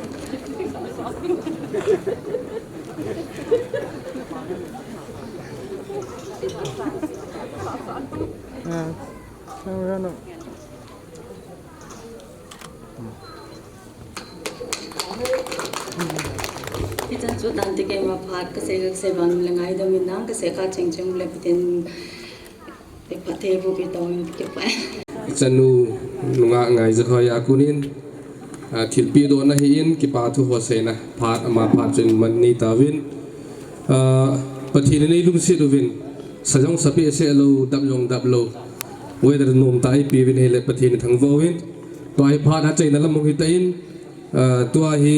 Ah, no, no, no. Hichan chu tante keima phat kasei kasei bang le ngaidam in nang kasei kha chengcheng le Pathen phatthei boh pi tao in kipa. Chanu nunga Ngaijakhoi a kunin, ah, thilpeh dohna hi in kipa thu ho seina phat ama phat chun man nei tauvin. Ah, Pathen in eilungset uvin, sa jong sa behseh lou, dap jong dap lou. Weather nom tah a eipeh uvin ahile Pathen ithangvah uvin. Tua hi phat a achaina lam hung hita in, ah, tua hi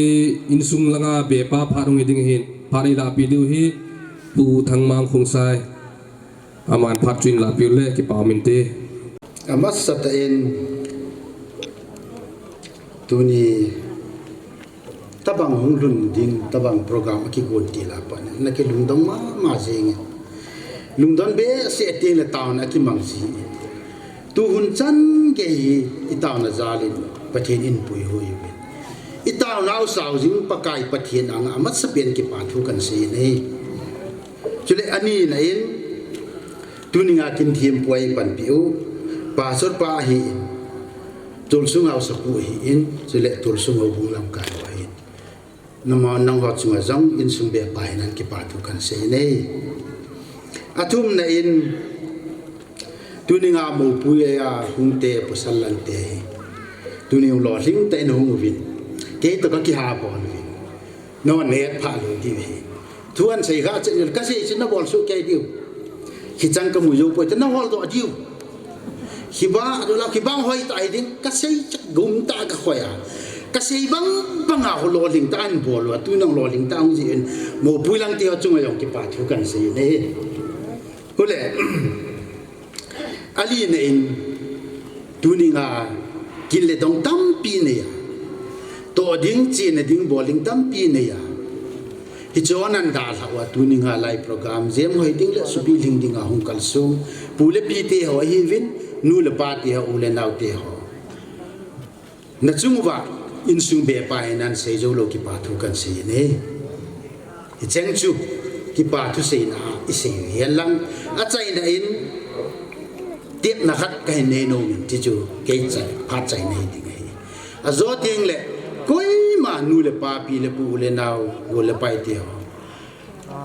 insung langa bepa phat hung hi ding ahin, phat eilahpeh diu hi Pu Thangmang Khongsai. Aman phat chu in lahpeh u le kipa um inte. Amasatah in tuni tabang hung lhun ding, tabang program a kigon til a pat na kilungdong mama jing in. Lungdon behseh teng le taona kimang ji in. Tuhun chan gei hi i taona jal in Pathen in puihoi uvin. I taonau sao jing Pakai Pathen anga amasapen kipa thu kan sei in ahi. Chule ani na in, tuninga kin thim puai panpi u, Pastor pa ahi in, Tulsung Haosapu ahi in, chule Tulsung Houbung lamkai u ahi in. Nama nangho chunga jong insung bepa hinan kipa thu kan sei in ahi. Athumna in, tuninga moupui a hung te pasal lante hi. Tuni u lolhing tah in hung uvin. Kei toh ka kiha bol uvin. Nangho nahet pha lou diu ahi. Thu ahin sei kha chet in kasei chu nabol soh kei diu. Hichang kamu jou poi, nahol doh diu. Hiba, adola, hibang hoitah hiding, kasei chak gumtah a kakhoi a. Kasei bang banga ho lolhingtah a anbol uva, tun jong lolhingtah a hung jih in, mopui lang te ho chunga jong kipa thu kahin sei in ahi. Hule, alina in, tuninga, kile dong tampi nei a. Toh ding, chena ding, bol ding tampi nei a. Hiche ho nan dalhah uva tuninga lai program, jem hoi ding le supi lhing dinga hung kalsong. Pu le pi te ho ahiuvin, nu le pa te ho, u le nao te ho. Nachung uva, insung bepa hi nan sei jou lou kipa thu kahin sei in ahi. Hicheng chu, kipa thu seina a, isei u hihen lang. Achaina in, tepna khat kahin nei nom in, ti chu, kei chai, phat chaina hiding ahi. Ajo teng le, koima nu le pa, pi le pu, u le nao, gol le pai te ho.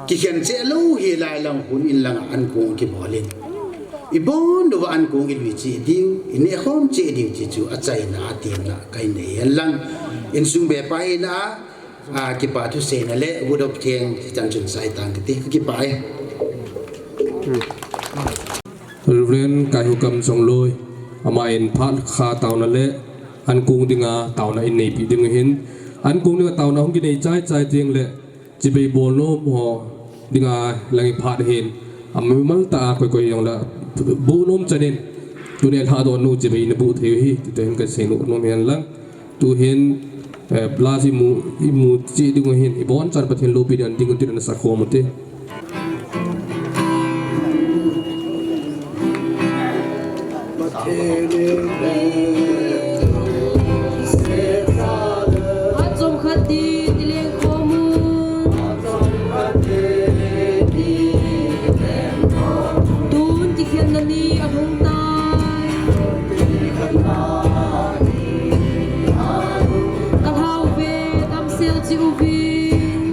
Kikhen cheh lou hi lai lang hun in langa ankong kibol in. Ibon uva ankong ilui cheh ding, ineh khom cheh ding ti chu achaina a temna kahin nei hen lang. Insung bepa hina a, a, kipa thu seina le vote of thanks chan chun sai tang kati, kakipah e. Reverend Kaihukam Chongloi, aman phat khat taona le ankong dinga taona in neipi ding ahin. Ankong dinga taona hung kinei chai chai teng le chibai bol nom ho dinga lang i phat ahin. Amimal tah a koi koi jong la bu nom chan in. Tuni lhadoh nu chibai nabu thei u ahi, ti toh hin kasei nom hen lang. Tuhin, eh, blast imu, imu cheh ding u ahin, ibonchan Pathen loupi dan ding u tin ana sakhom ute. Phat chomkhat ding i leng khom un. Tun kikhenna ni ahung tai. Ka lhau ve damsel cheh uvin.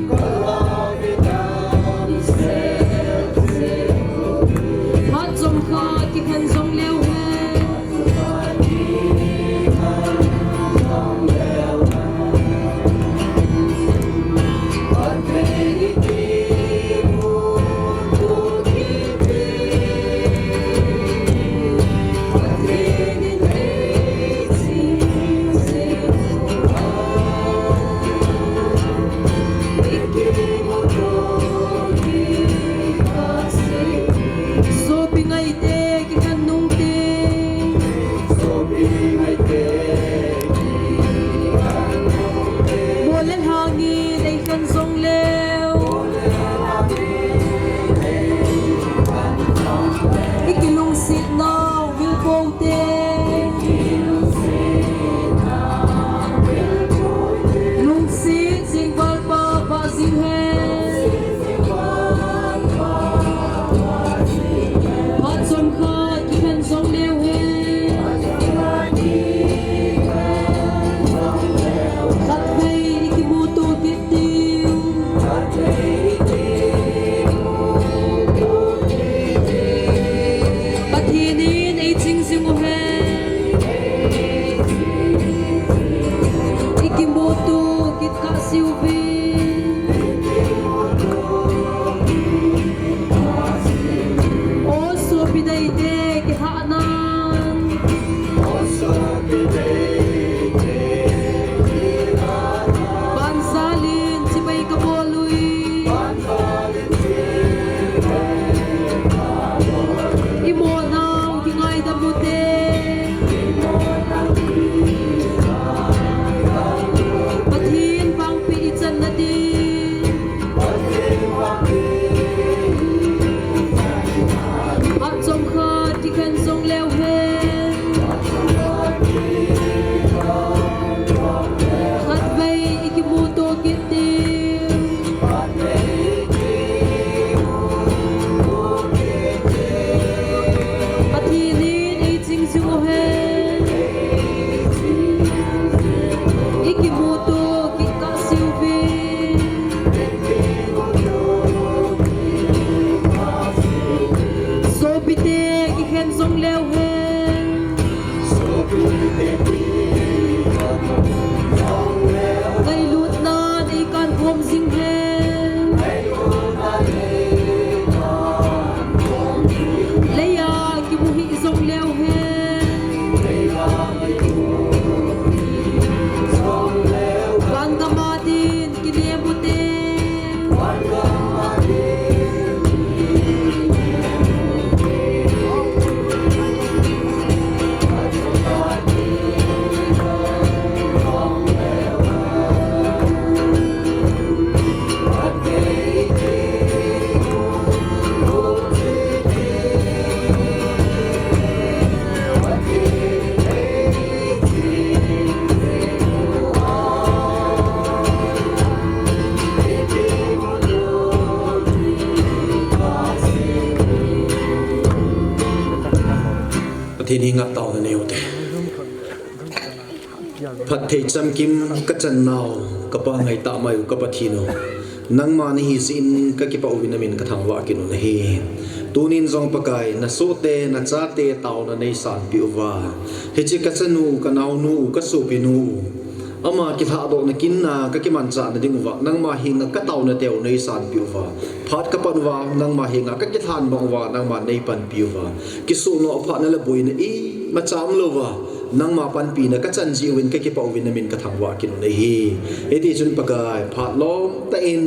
Phat chomkhat kikhen jong leu hen. Sopi ngaite kikhen nung te. Bol le lhang in eikhen jong leu. I kilungset nau vil pou te. Lungset jing val pa pha jing hen. Phat chomkhat kikhen jong leu hen. Khatvei i kimuto kit diu. Pathen in eiching jing u hen. I kimuto kit kah seh uvin. O sopi deite, kilhahnan. Banjal in chibai kabol uvin. I mo nau kingaidam ute. Pathen vangpeh ichan Tuni ngah taona nei u te. Phatthei chamkim ka channau, ka pangai tah mai u ka Pathen u. Nangma nahi jeh in ka kipah uvin na min ka thangvah kit u ahi. Tunin jong Pakai, na sohte, na chate taona nei sanpeh uva, hiche ka chanu, ka naonu, ka sopinu, ama kilhahdohna kin a ka kimanchah na ding uva nangma henga ka taona teu nei sanpeh uva, phat ka pan uva nangma henga ka kilhan bang uva nangma nei panpi uva, kisoh noh phatna le boina imacha umlouva nangma panpina ka chan jeh uvin ka kipah uvin na min ka thangvah kit u ahi. Hiti chun Pakai, phat lom tah in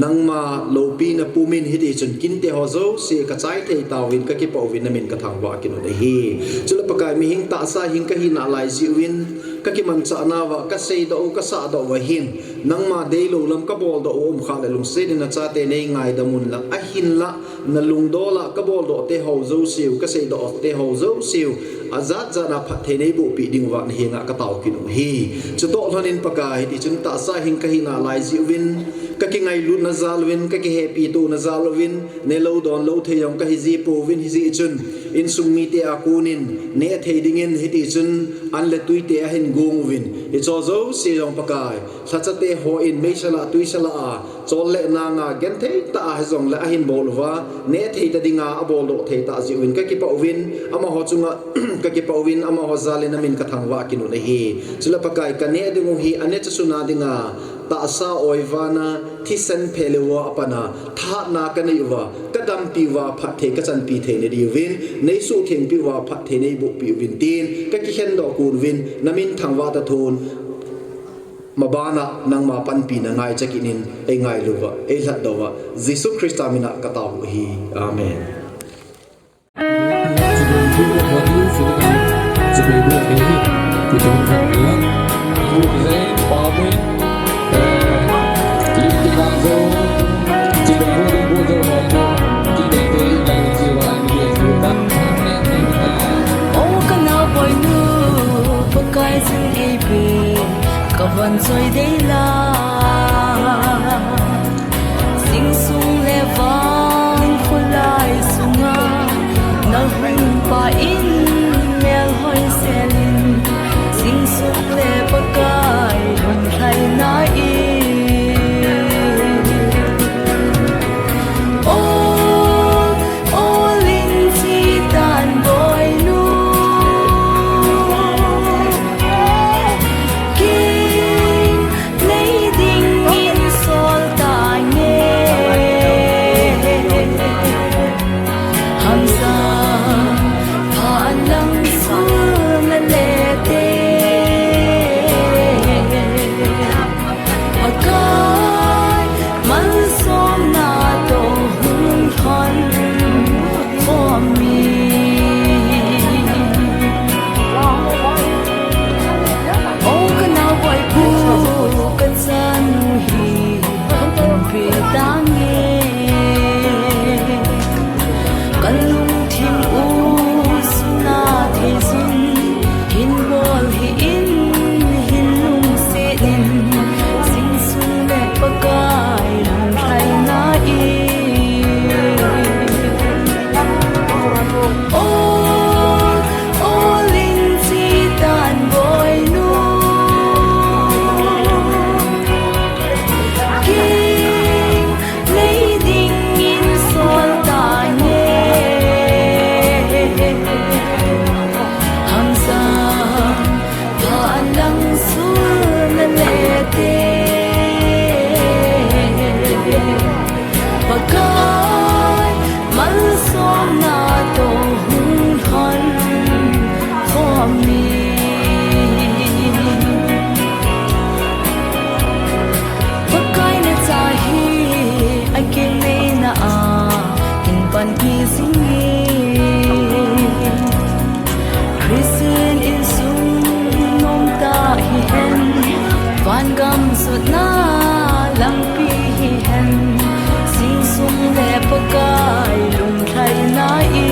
nangma loupina pumin hiti chun kinte ho jouse ka chai thei tauvin ka kipah uvin na min ka thangvah kit u ahi. Chule Pakai, mihem tahsa hing ka hina lai jeh uvin ka kimanchah nauva ka seidoh u, ka sahdoh uva hin nangma deilou lam ka boldoh u um khah le lungset in na chate nei ngaidam un lang, ahinlah na lungdol a ka boldoh te ho jouse u, ka seidoh te ho jouse u, ajat jat a phatthei nei bohpeh ding uva na henga ka tao kit u ahi. Chutoh lhon in Pakai, hiti chun tahsa hing ka hina lai jeh uvin, ka kingailutna jal uvin, ka kihepitona jal uvin, nelou donlou thei jong ka hi ji pouvin, hijeh chun insung mite a konin neh thei dingin hiti chun an le tuite ahin gong uvin, hicho jouse jong Pakai, lhachate hon meisel a tuisel a chol le nang a genthei tah a hijongle ahin bol uva, neh thei ta dinga aboldoh thei tah jeh uvin ka kipah uvin, amaho chunga ka kipah uvin, amaho jal in na min ka thangvah kit u ahi. Chule Pakai, ka neh ding u hi anecha suna dinga tahsa oivana thisan phelou a pat a thahatna ka nei uva, ka dampi uva phatthei ka chanpi theina diuvin, nei suhthengpi uva phatthei nei bohpi uvin tin ka kikhendoh kon uvin, na min thangvah ta thon, mabana nangma panpina ngaicha kit in, ei ngailu uva, ei lhatdoh uva, Jesu Christa mina ka tao u ahi. Amen. O ka naoboinu, Pakai jin eipe, ka van choi dei la. Jingsung le van kholai sunga, na hung pa in melhoi selin, jingsung le Pakai lungthai na i. O, o ling chi tan boinu. King, nei dingin sol tange. Hamsa, phan lang sul na le te. Pakai, malsomna toh hung lhon khom in. O ka naoboipu, ka chanu hi, hung pe tange. Ka lungthim u suna thei jun, hin bol hih in, hin lungset in, jingsung le Pakai lungthai na i. O, o ling chi tan boinu. King, nei dingin sol tange. Hamsa, phan lang sul na le te. Pakai, malsomna toh hung lhon khom in. Pakai na cha hi, a kei neina a, in panpi jing in. Christian insung nomtah hihen, vangam sutna lampi hihen, jingsung le Pakai lungthai na i.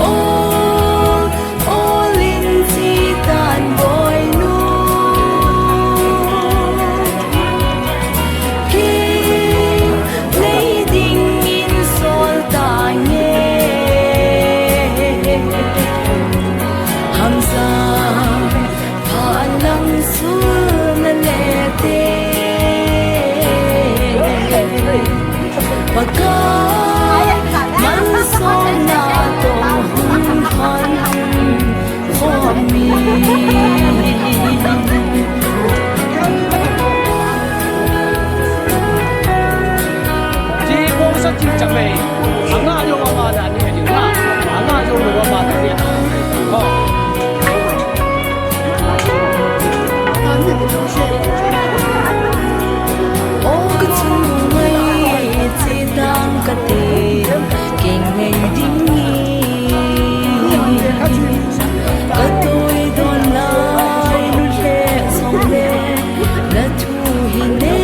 O, o ling chi tan boinu. King, nei dingin sol tange. Sunalete Pakai, malsomna toh hung lhon khomi. Chi bong sa chi chang lei. Anga jong ama dan ni ding na. Anga jong ama dan ni. Ho. O kachung ngai, chidang kate, kei ngai ding ni. Katui don lai, lule song le, na thu hi ne,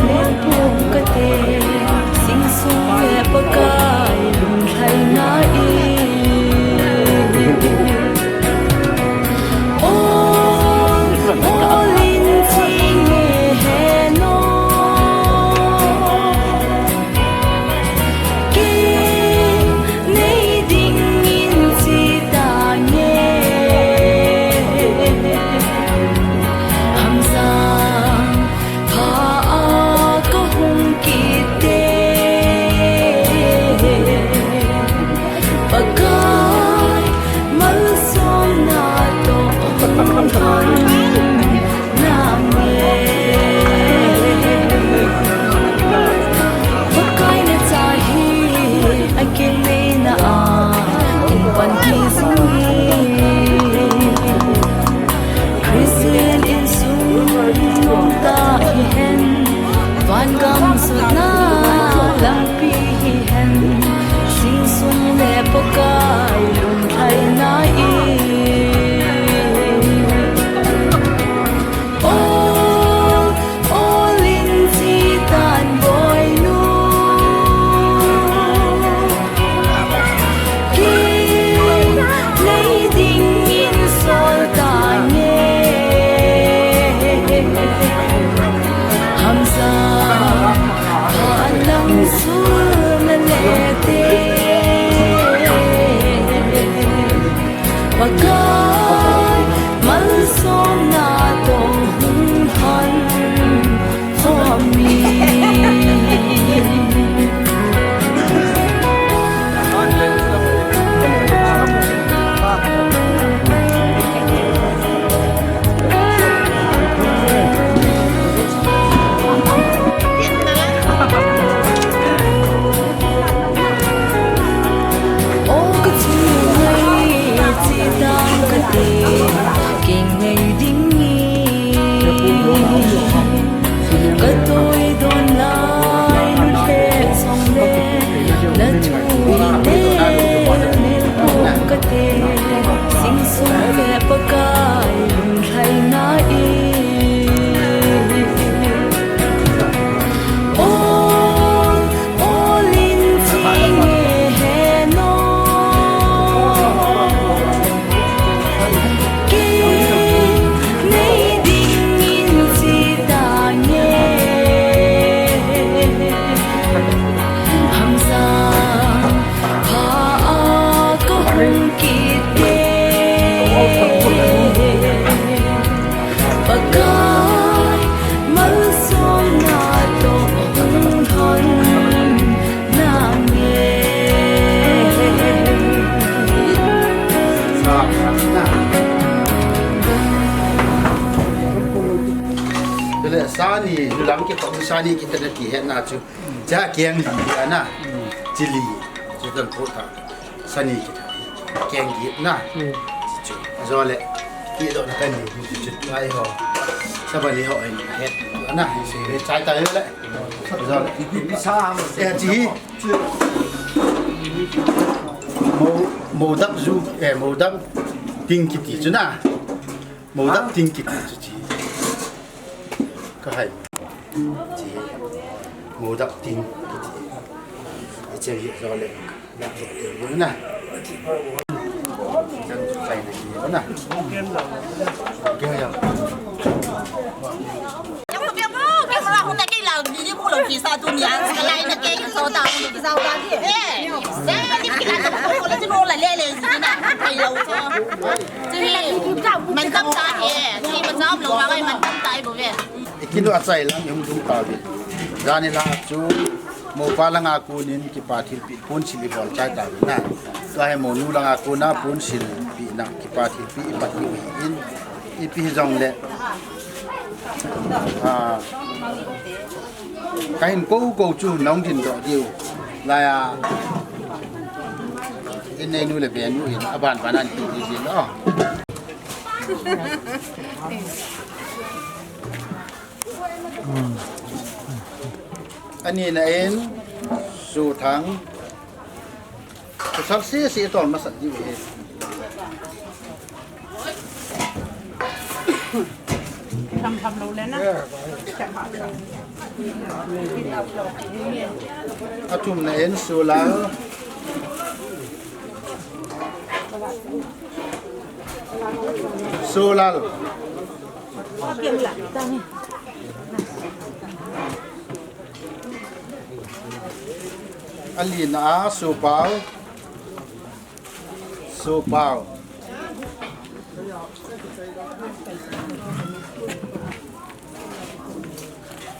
ne pong kate, sing sung le Pakai, lung lhai na i. Pakai, malsomna toh hung lhon na me. Pakai, na cha hi akilena a, kin pan hi sung hi. Christian insung tah hihen, vangam sutna lampi hihen, sing sung le Pakai lung lhai na i. O, o lin chi tan boi nu. Kei nei dingin sol ta nge. Hamsa pha lang sul na le te. Pakai, malsomna toh hung lhon khomi. O kachung ngai, chidang kate, kei ngai ding ni. Katui don lai, lule song le, na thu hi ne, ne pong kate, sing sung le Pakai lung lhai na i. O, o lin chi nge he no. Kei nei dingin chi ta nge. Hamsa pha a ka hung kit e. Pakai, malsomna toh hung lhon na nge. Chule sani, lang kikah sani kikah na ti hetna chu. Cha keng li ana. Chili. Chu kan po ta. Sani kita. Keng gi na. Hmm. Chu. Ajo le. Ki do na kan ni. Chu ai ho. Sabani ho ai na het. Ana. Se le chai ta le. Ajo le. Sa. Eh, chi. Mo, mo dap ju, eh, mo dap ting kiti chu na. Mo dap ting kiti chu chi. Ka hai. Chi. Mo dap ting kiti. Iche hi jo le. Na. Jang chu sai na ki na. Ke ya. Tua chai lang i hung lhung tauvin. Jan i la chu mopa langa konin kipa thilpeh ponsil i bol chai tauvin na. Tua hi monu langa kona ponsil pehna kipa thilpeh i pat diu ahin. Ipi hijongle, ah, ka hin kou kou chu nahung dingdoh diu. Laiya, in neinu le benu in aban ban a hin pe ding ahi. Ani na in, Suthang. Suthang sese tol masat diu ahi. Tham tham lou le na. Athum na in, Sulal. Sulal. Alina a, Supau. Supau.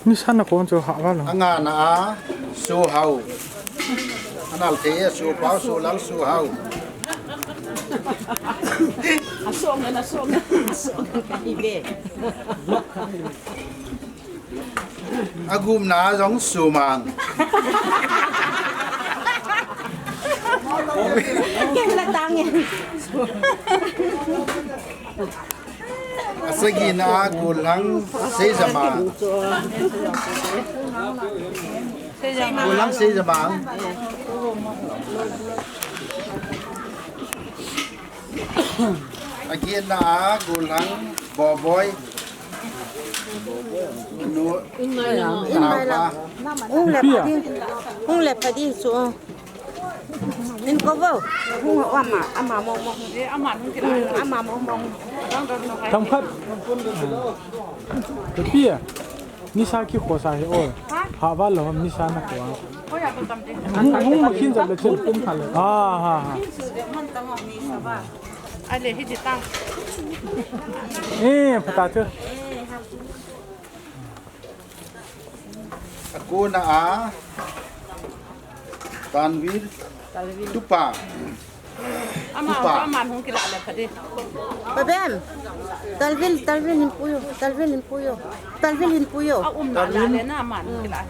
Nisa na kon chu ha va lo. Angana a, Suhau. Anal thei e, Supau, Sulal, Suhau. Asong na, asong na, asong na, ka hi ve. Agupna jong Sumang. Ken la tang e. Asagina Golhang Seijamang. Golhang Seijamang. Agetna a Golhang Boboi. Nu, Naupa. Hung le pha ding. Hung le pha ding chu. In ko vo. Hung ama, ama mo mo. Ama mo mo. Themkhat. Ipi a? Nisa kikhosa hi o. Ha? Ha va lo, nisa na ko. Hung, hung ma khin jat le chen. Ha, ha, ha. Ale hi ji tang. Eh, pha ta chu. Akona a, Tanvir. Tupa. Ama, Tupa. Ama hung kila le pha ding. Pabem. Talvil, Talvil hin puyo. Talvil hin puyo. Talvil hin puyo. A um na la le na ama hung kila.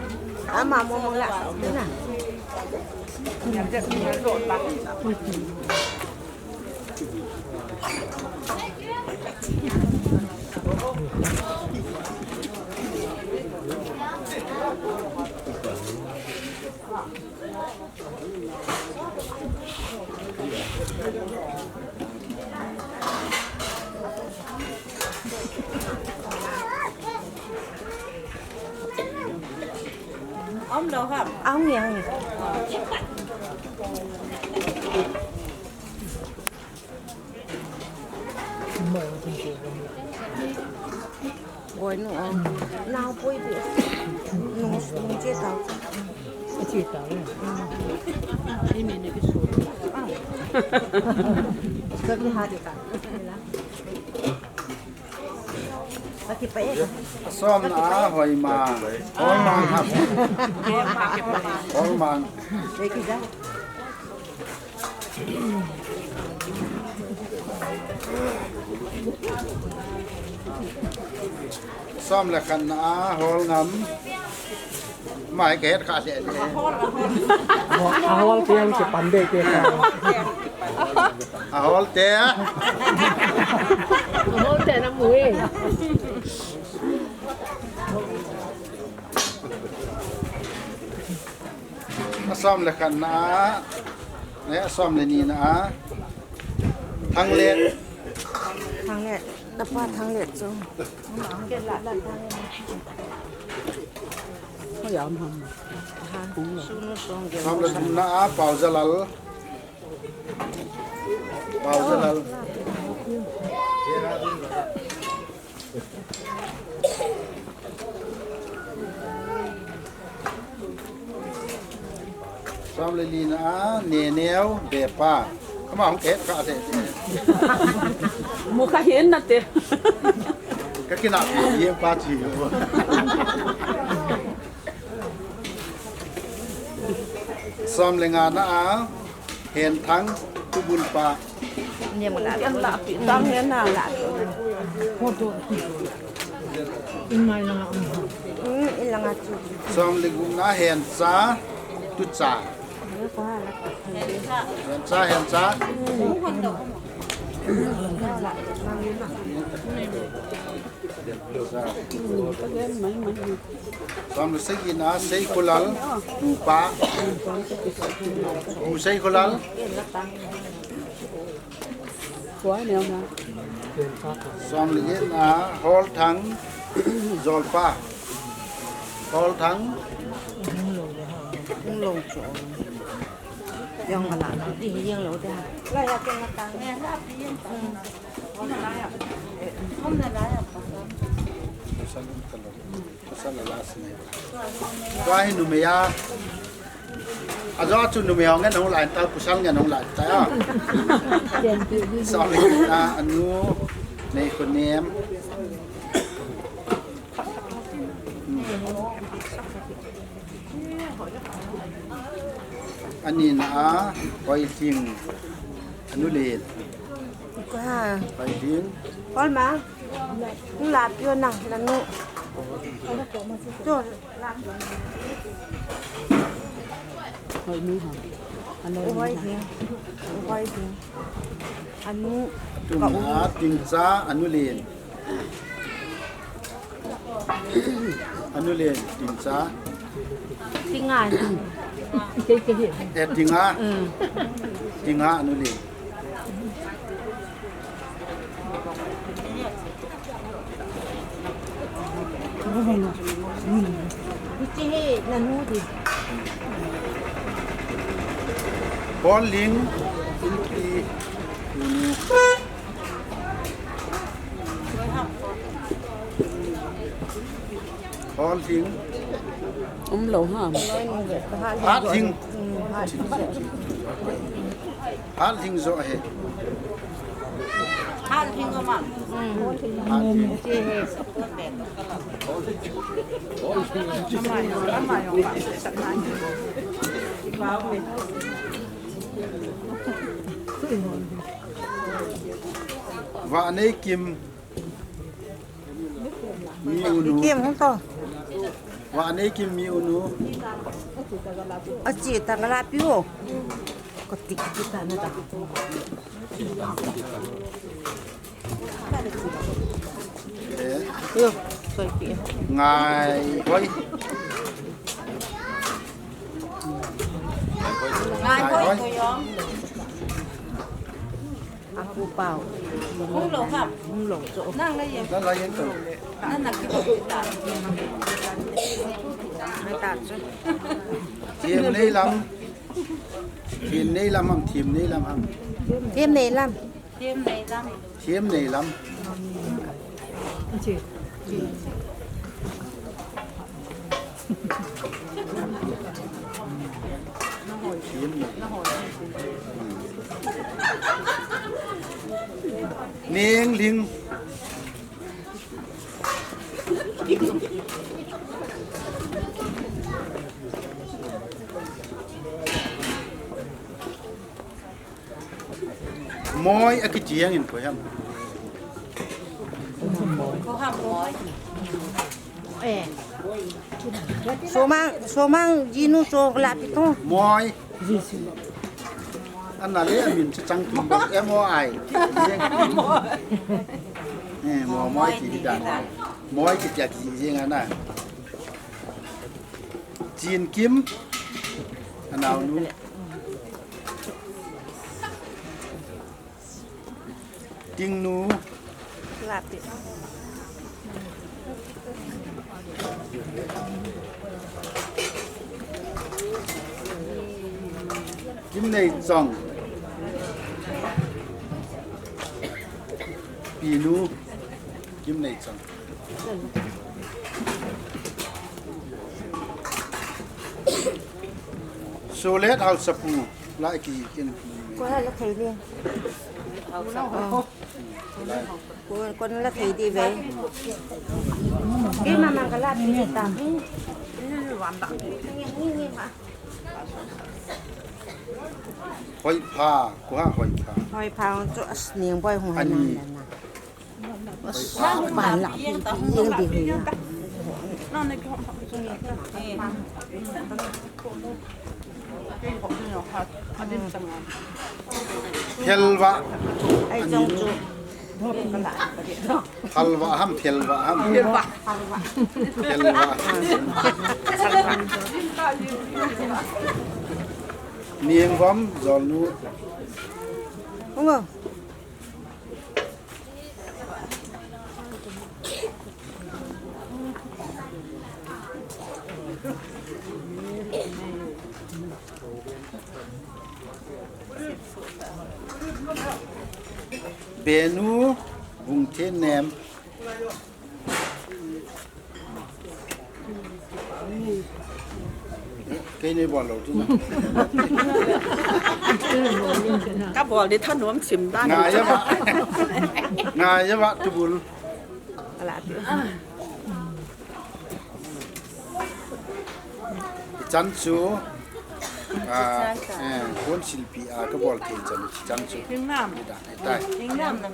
Ama mo mo la. Na. Om lo ham. Ang yang. Goi nu ang. Nau pui pi. Nu, nu che tau. Che tau. Ni me ne ki su. Ka ki ha de ka. Ka ki pa e. Som na hoi ma. Hoi ma. Hoi ma. Be ki ja. Som le khat na a hol ngam. Mai ke het kha se. A hol te ang ke pan de ke. A hol te. A hol te na mu e. A som le khat na a, eh, a som le ni na a. Thanglet. Thanglet. Napa Thanglet chu. Som le thum na a, Paojalal. Paojalal. Som le li na a, Neneo Bepa. Kama hung ke kha se. Mu kha hin na te. Ka kinah pi pi pa chi. Som le nga na a, Henthang, Tubun pa. Niam la. Kan la pi tang hen na la. Photo. In mai la. Hmm, in la nga chu. Som le gup na, Hencha, Tucha. Hencha, Hencha. Som le sagi na, Seikhulal, Tupa. Pu Seikhulal. Som le get na, Holthang, Jolpa. Holthang. Hung lo chu. Yang ala na, di yang lo da. La ya ken la tang. Tua hi numei a. Ajo chu numei hong ngen hong lai ta, pasal ngen hong lai ta. Sorry, a, anu, nei ko nem. Ani na a, Hoilhing, anu le. Ko ha. Hoilhing. Hol ma. Hung la pio na, la nu. Cho, la. Hoinu ha. Anu. Hoilhing. Hoilhing. Anu. Tumna, Tingcha, anu le. Anu le, Tingcha. Tinga. Eh, Tinga. Mm. Tinga, anu le. Hiche hi nanu di. Paul Ling, Inpi, Unu. Hol Hing. Um lo ha. Hat Hing. Hat Hing jo he. Hat Hing ma. Hat Hing. Vaneikim. Mi unu. Kim hung to. Vaneikim mi unu. Achi ta kala piu. Ko tik tik ta na ta. Eh. Yo, soi pi. Ngai hoi. Ngai hoi. Ngai hoi. Aku pau. Hung lo ham. Hung lo cho. Nang la yen. Nang la yen to. Nang na ki lo ta. Nang ta cho. Thiem nei lam. Thiem nei lam ham, thiem nei lam ham. Thiem nei lam. Thiem nei lam. Thiem nei lam. Neng ling. Moi akiti jeng in koi ham. Koi ham moi. Eh. Somang, somang jinu so la pi to. Moi. Ana le amin cha chang tu M O I. Eh, mo moi ti dan. Moi kiti kiti jeng ana. Chin Kim. Anaonu. Tingnu. Lapi. Kimneichong. Pinu. Kimneichong. Solet Haosapu la ki kin. Ko ha la thei le. Haosapu. Kon, kon la thei di ve. Keima mang ka la pi ta. Hoipha, kua hoipha. Hoipha chu as ning boi hung hai na na. As pa la pi pi yeng di hui na. Phelva. Ai jong chu. Phalva ham, phelva ham. Phelva. Phelva. Niangvom, Jolnu. Ungo. Benu Vungthenem. Kei nei bol lou chu. Ka bol di thanom chim dan. Ngai a va. Ngai a va tubul. Ala ti. Chan chu. Ah, eh, kon silpi a ka bol thei chan chu. Chan chu. Hingnam. Ni da, ni tai. Hingnam nam.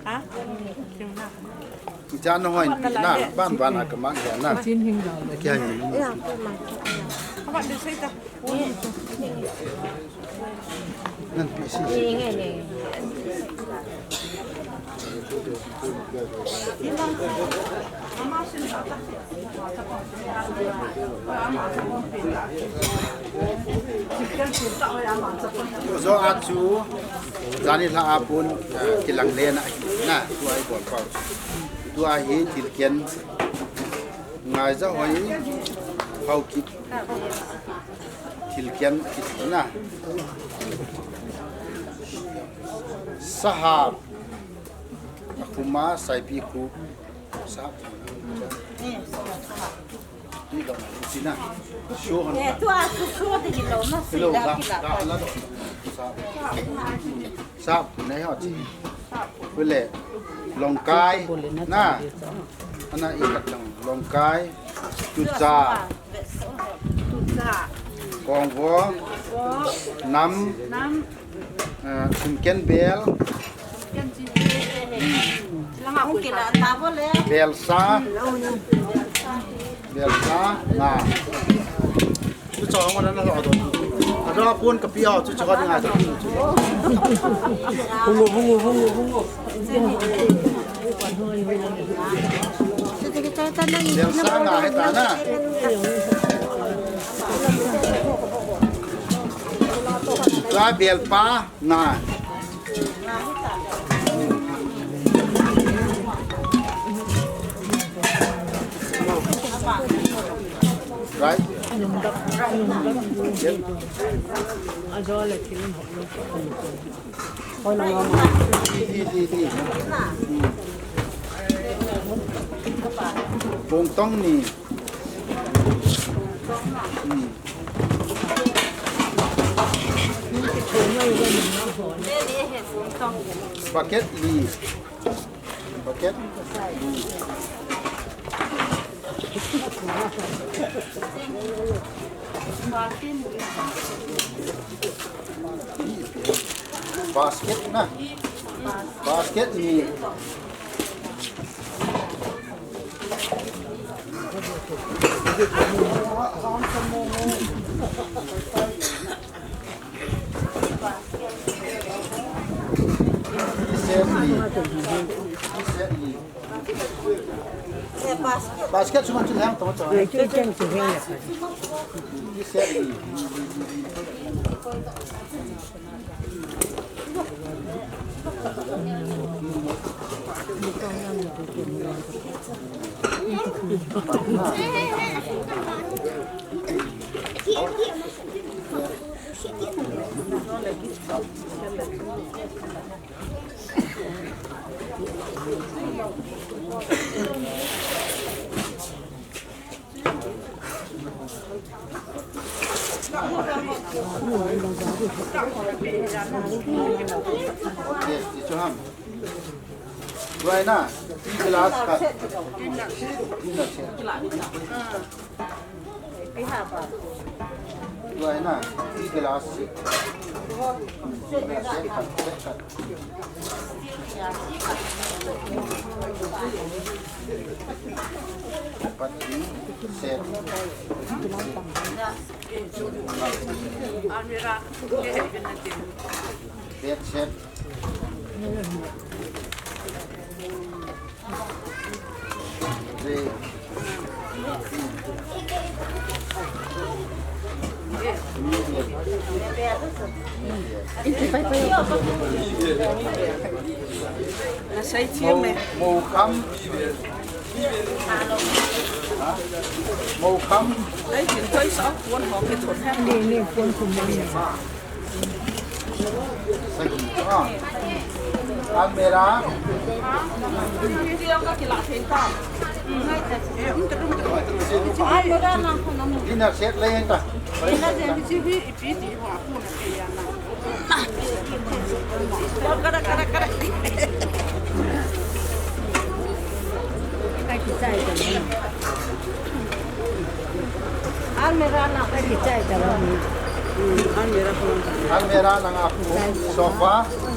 Ha? Hingnam. Chan no hoi pi na, ban ban a ka mang ya na. Chin hingnam. Kya ni? Ya, ka mang. Ka mang de sei ta. Nan pi si. Zo a chu, zani la a pun, eh, kilang le na, na, tua i bol pau. Tua hi thilken, ngai za hoi, hau kit. Thilken kiti na. Sahap. Akuma saipi ku. Sahap. Ni ga na, sina. Shu han. Eh, tu a tu shu de lo na. Hello, sila, da, sila. Da, la do. Sahap. Sap, nei ho chi. Pule, Longkai, na. Ana i kat lang, Longkai, Tucha, Kongvo, Nam, eh, Sumken Bel, Belsa, Belsa, na. Chu chong ma na lo do. A do pon ka pi o chu chu ka ding a. Hungu, hungu, hungu, hungu. Belsa nga he ta na. Tua belpa. Nga. Right? Yep. Di, di, di. Hmm. Bongtong ni. Hmm. Bucket li. Bucket. Basket na. Basket ni. Basket cuma tu yang tu tu. Tua hi na, tea glass khat. Dinner set. Tua hi na, tea glass set. Dinner set khat, set khat. Chapati set. Bed set. Nasei chi me. Mo, mo kham. Ha? Mo kham. Dai tin toisa, puan ho kithot. Ni, ni, puan thum ni. Sagi. Ah. Almirah. Dinner set le ta. Almirah na. Almirah na nga khu. Sofa.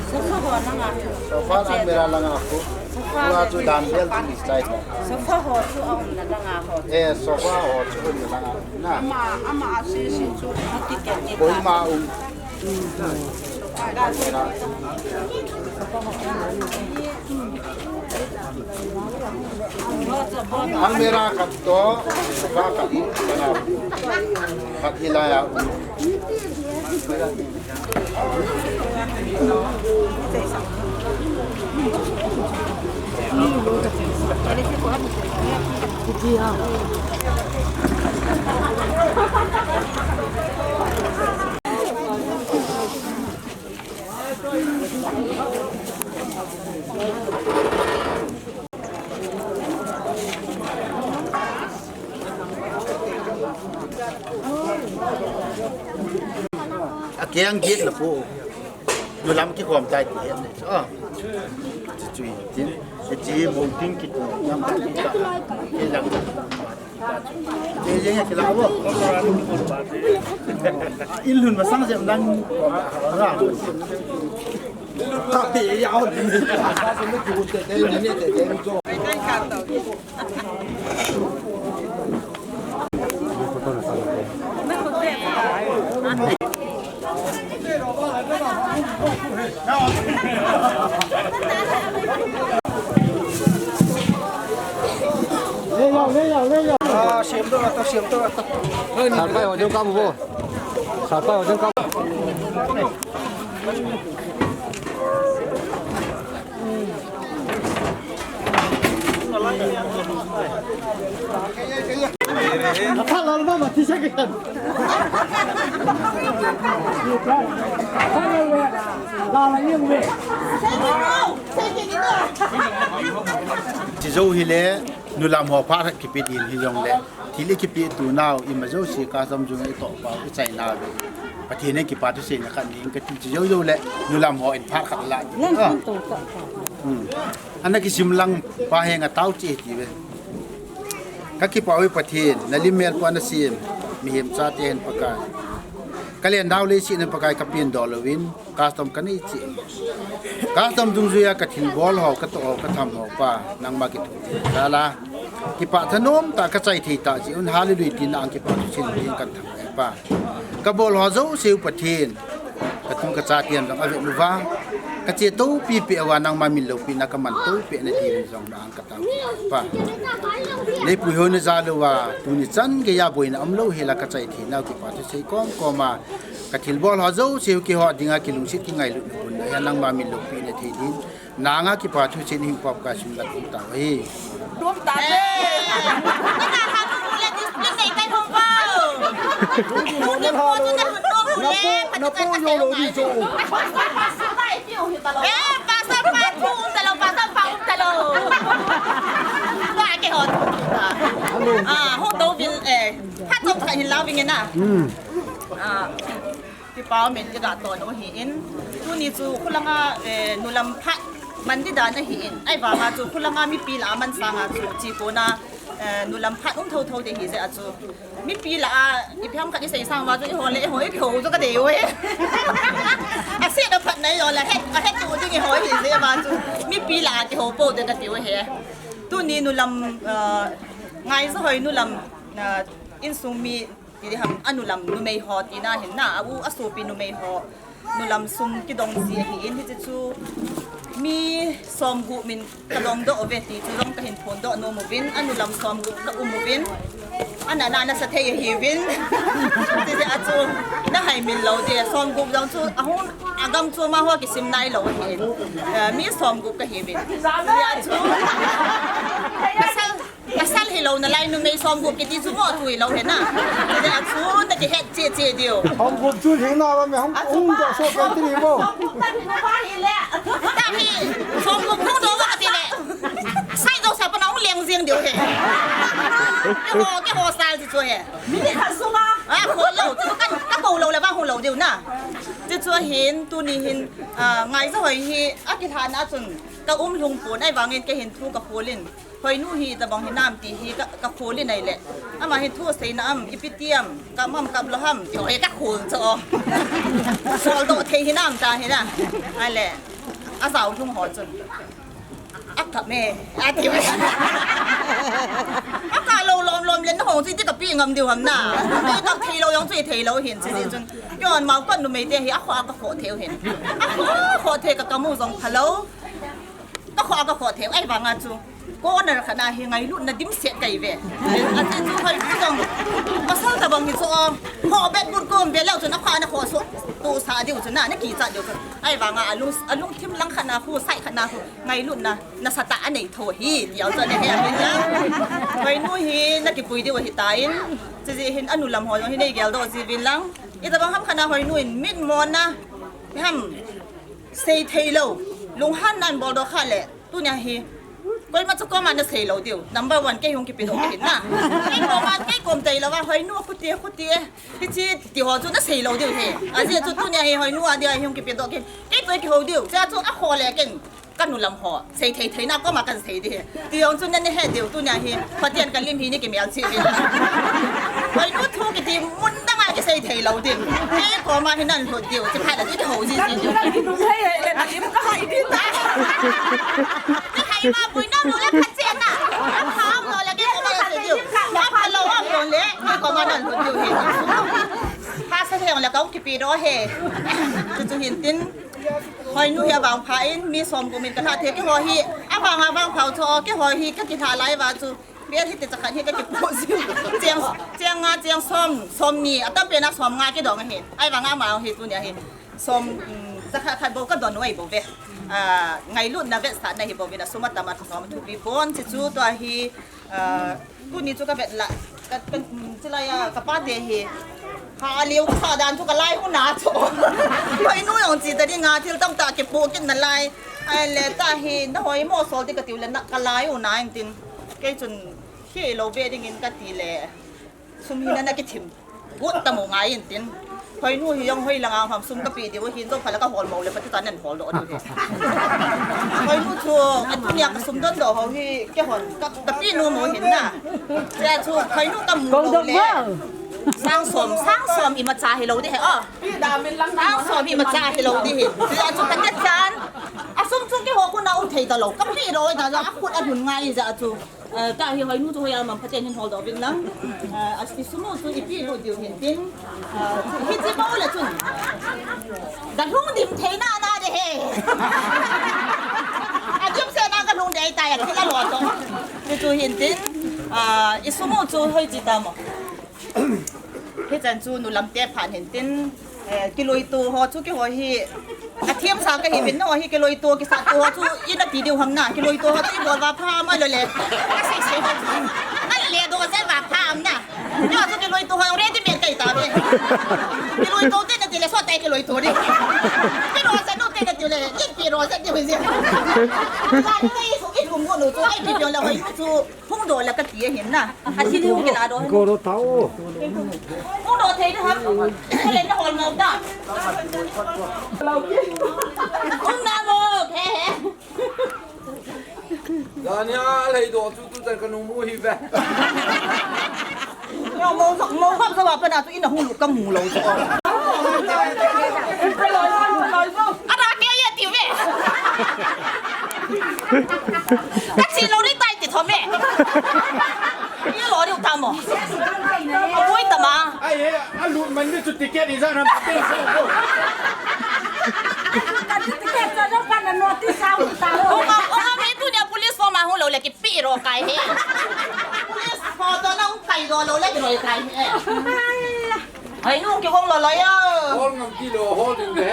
Sofa ho na nga khu. Sofa, almirah na nga khu. Sofa. Tua chu dan bel chu ni style. Sofa ho chu a um na nga ho. Eh, sofa ho chu um na nga khu. Na. Ama, ama a si si chu a ti ke ni. Koima um. Almirah khat toh, sofa khat hi, khat hi lai a um. A keng git na pu. Nu lam kikhom tai ti het nei chu. Ah. Chu chu tin. Ti mo ting kit. Nam ti ta. Ti jang. Ti jang ya kila bo. In lhun masang jep nang. Ra. Ta pe ya. Sarpai ho jong kam bo. Sarpai ho jong kam. Ti jou hile, nulam ho phat khat kipe din hijongle. Thil i kipetu nau, ima jouse custom jong i toh pau, i chai nau. Pathen in kipa thu seina khat nei kati chu jou jou le, nulam ho in phat khat la. Lang ah. Khan to ka ka. Hmm. Ana kisim lang pa henga tao che ti ve. Ka kipah uve Pathen, na lim mel pa na sem, mihem chate hen Pakai. Ka len dau le si na Pakai ka pen dol uvin. Custom ka nei cheh. Custom dungjuia ka thilbol ho, ka toh ho, ka tham ho pa, nangma kithopi jal a. Kipah thanom tah ka chai thei tah jeh un hallelujah tina ang kipah thusim ding kan tham e pa. Ka bol ho jouse u Pathen. Ka tu ka cha tiam jong ave uva. Ka che topi peh uva nangma min loupina ka man topi na diuvin jong nang ka tao pa. Neipui ho na jal uva, tuni chan geiya boina umlou hela ka chai thei nau kipah thu sei kom kom a. Ka thilbol ho jouse u kihou dinga kilungset kingailut na bun na, nangma min loupina thei din. Nanga kipah thu sei ning pop ka sim la kum ta hi. Tum ta le. Na ha tu le discipline nei tai hong ba. Pu ni pu tu na pu le. Na pu yo lo di jo. Eh, pastor pa tu um ta lo, pastor pa um ta lo. Ba ke ho. Ah, ho do vil eh. Ha to ka hin la ving na. Hmm. Ah. Kipa min ka ga ton u hi in. Tuni chu khulanga, eh, nulam phat. Man di dan ahi in, ahivanga chu khulanga mipi lah a man sanga chu chi kona, eh, nulam phat um thotho ding ahi jeh a chu. Mipi lah a, ipi ham khat isei sang uva chu, eiho le eiho, eiho chu kadei uve. Aset aphat nai lou le, het, ahet u ding eiho ahi jeh uva chu. Mipi lah a kihou pou ding kati uve. Tuni nulam, eh, Ngaijahoi nulam, eh, insung mi, ti ding ham, anulam numei ho tina hin na, a u asopi numei ho nulam sum kidong ji ahi in, hiche chu mi somgup min kadong doh uve ti chu jong kahin phondoh nom uvin, anulam somgup ka um uvin, ana na nasa thei ahiuvin. Ti jeh a chu na haimil lou ding, somgup jong chu ahung agam chu amaho kisim nai lou ahi in, eh, mi somgup kahiuvin. Ti jeh a chu pasal Pasal hilou nalai numei somgup kiti chu mo chu hilou hina. Ti jeh a chu na kihet cheh cheh diu. Somgup chu lhing na va me hung, hung doh soh kei ti ni mo. Somgup ta hi nu va hi le. Ta hi, somgup hung doh va ti le. Sai doh sa pa na hung leng jeng diu he. Keiho, keiho style ti chu he. Mi ni khat sunga. A, kho lou, chu ka, ka kou lou le va hung lou diu na. Ti chu hin, tuni hin, a, Ngaijahoi hi, akilhahna chun, ka um lhung pon, ahivangin kei hin thu ka khol in. Hoinu hi tabang hinam ti hi ka, ka khol in ahile. Ama hi thu seina am, ipi ti am, kap am kap lou ham, ti ho hi ka khol chu. Soldoh thei hinam ta hina. Ahile, ajao lhung ho chun. Akap me, ati. Akap lou lom lom le nahung chu iti kapi ngam diu ham na. Kap thei lou jong chu ithei lou hin, chu jeh chun. Keiho mao kon numei te hi akhoh a ka khoh thei u hin. Akhoh, khoh thei ka kamu jong phalou. Ka khoh a ka khoh thei u, ahivanga chu. Corner khat na hi ngailutna dimset kahi uve. Ati chu hoi jong. Pasal tabang hi chu o. Khoh bet but kom ve leu chun akhoh a na khoh soh. Tu sa diu chun na, na kicha diu chun. Ahivanga alung, alungthim lang khat na khu, side khat na khu. Ngailutna, nasatah a nei tho hi. Ti jong chu na he uvin lang. Hoinu hi na kipui diu ahi tan. Chu jeh hin anulam ho jong hi nei geldoh ji uvin lang. Itabang ham khat na hoinu in mitmo na. Ham. Sei thei lou, lunghan nan bol doh kha le, tunia hi. Koima chu koima na sei lou diu. Number one, kei hung kipe doh kei na. Kei koima, kei kom tei lou va, hoinu khuti, khuti. Hichi ti ho chu na sei lou diu he. Ajeh chu tunia hi hoinu a dia hung kipe doh kei. Kei toh kihou diu. Cha chu akhoh le ken. Ka nulam ho. Sei thei thei na koima kan sei di. Ti jong chu nani he diu tunia hi, Pathen ka lim hi ni kimel cheh di. Hoinu thu kiti mun dang a kisei thei lou ding. Kei koma hi nan lhut diu, chi phat la ti ho ji ji diu. Kidum thei he le, ka lim ka hai di ta. Ni hai ma pui na lo le phat che na. Ka pham lo le kei koma sei diu. Ka pha lo am lo le, kei koma nan lhut diu he. Pha sa he le ka kipi doh he. Chu chu hin tin. Hoinu hi avangpha in, mi somgup min ka lha thei, keiho hi, avang avangpha u chu, keiho hi ka kilha lai va chu, bel hiti chakhat hi ka kipoh jiu. Cheng, cheng nga, cheng som, som ni, atam pen a som nga kidong ahi. Ahivanga ama hi tunia hi, som, um, chakhat khat bou ka don u ahi bou ve. Ah, ngailutna vetsahna hi bou ve na, sum atam a som thupi pon, chi chu tua hi, Ah, tuni chu ka vet la, ka, ka, um, chilai a, ka pa te hi. Ha, liu ka sa dan chu ka lai u na chu. Hoinu jong chi ta ding a, thil tamtah kipoh kit nalai. Ahile ta hi, na hoi mo sol ti ka tiu le na, ka lai u na in tin. Kei chun, khi lou ve ding in ka ti le. Sum hi na na kithim. Gut tam u ngai in tin. Hoinu hi jong hoi langa ham sum ka pe diu hin jong phala ka hol mo le pati ta nen hol doh diu hi. Hoinu chu, atunia ka sum don doh ho hi, keihon, ka, ka pi nu mo hin na. Tia chu, hoinu ka mu lo le. Sang som, sang som imacha hi lou di hi, oh. Sang som imacha hi lou di hi. Tia chu ka tet chan. Asum chu keiho khu na um thei ta lou. Ka pi doh ta jong, akhut alhun ngai ja chu. Eh, ta hi hoinu chu hoiya mam phaten hin hol doh vin lang. Eh, a, i sum u chu ipi lut diu hin tin. Eh, hichi bou le chun. Ka lhung dim thei na na de he. A dim se na ka lhung dei ta ya thil a lo to. Chu chu hin tin. Eh, i sum u chu hoi chi ta mo. Hichan chu nulam te phan hin tin, eh, kiloito ho chu keiho hi, athem sa ka hi vin, nangho hi kiloito kisat to ho chu ina ti diu ham na, kiloito ho chu i bol va pha mai lo le. Ka sei sei ho chu. Nale doh jeng va pha am na. Nangho chu kiloito ho ready made kai ta ve. Kiloito te na ti le so tai kiloito di. Pi ro sa nu te na ti le, in pi ro sa ti ve. Sa ni i su i lum go nu chu, ai pi pi le hoinu chu. Hung doh le ka ti ahin na. A thil hung kila doh. Go ro tao. Hung doh thei doh ham. Ka le na hol ngau ta. Hung na mo, he he. Jani a lei do chu tu tan ka nung mu hi ve. Yo mo sak mo kap sa ba pa na chu ina hung lu ka mu lo chu. Ada ke ye ti ve. Ka chi lo ni tai ti tho me. Ye lo ni ta mo. Oi ta ma. Ai he, a lut man ni chu ticket i ja na pa te so ko. Ka ticket sa jo ka na notice a u ta. O ma, o ma me tu ni police form a hung lo le ki Pi ro kai he. Yes, photo na hung kai do lo le ro kai he. Ai nu ki hung lo lo yo. Hol ngam ki lo, hol ding he.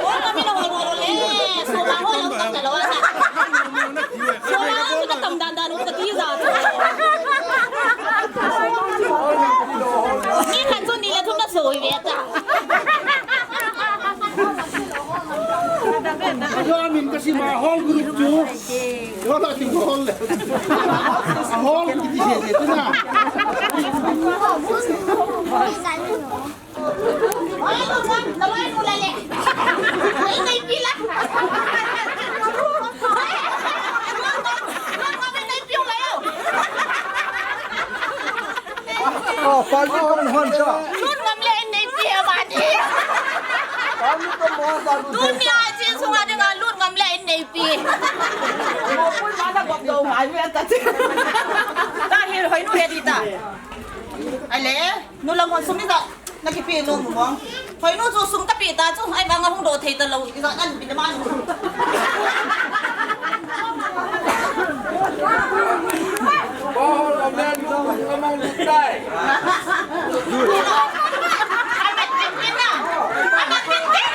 Hol ngam mi lo, hol lo le. So ma hol lo tam lo. So ma hol lo tam dan dan u ka ti za. Ni kan chu ni le thum na so i ve ta. Ajo amin kasi ma whole group chu. Wala ti whole. Whole kiti je je tu na. Oh, pagi kong hon cha. Lut ngam le in nei pi a ba ti. Pagi kong hon cha. Dunia chi sunga dinga lut ngam le in nei pi. Mo pui ma na bok do ngai mi ta chi. Ta hi hoi nu he di ta. Ale, nu lam hon sum ni ta. Na kipe nom mo. Hoi nu chu sum kape ta chu, ai vang a hung do thei ta lo, i za nan bi na man. Bo lo men nu ka mong ni tai. Amat pin pin na. Amat pin pin.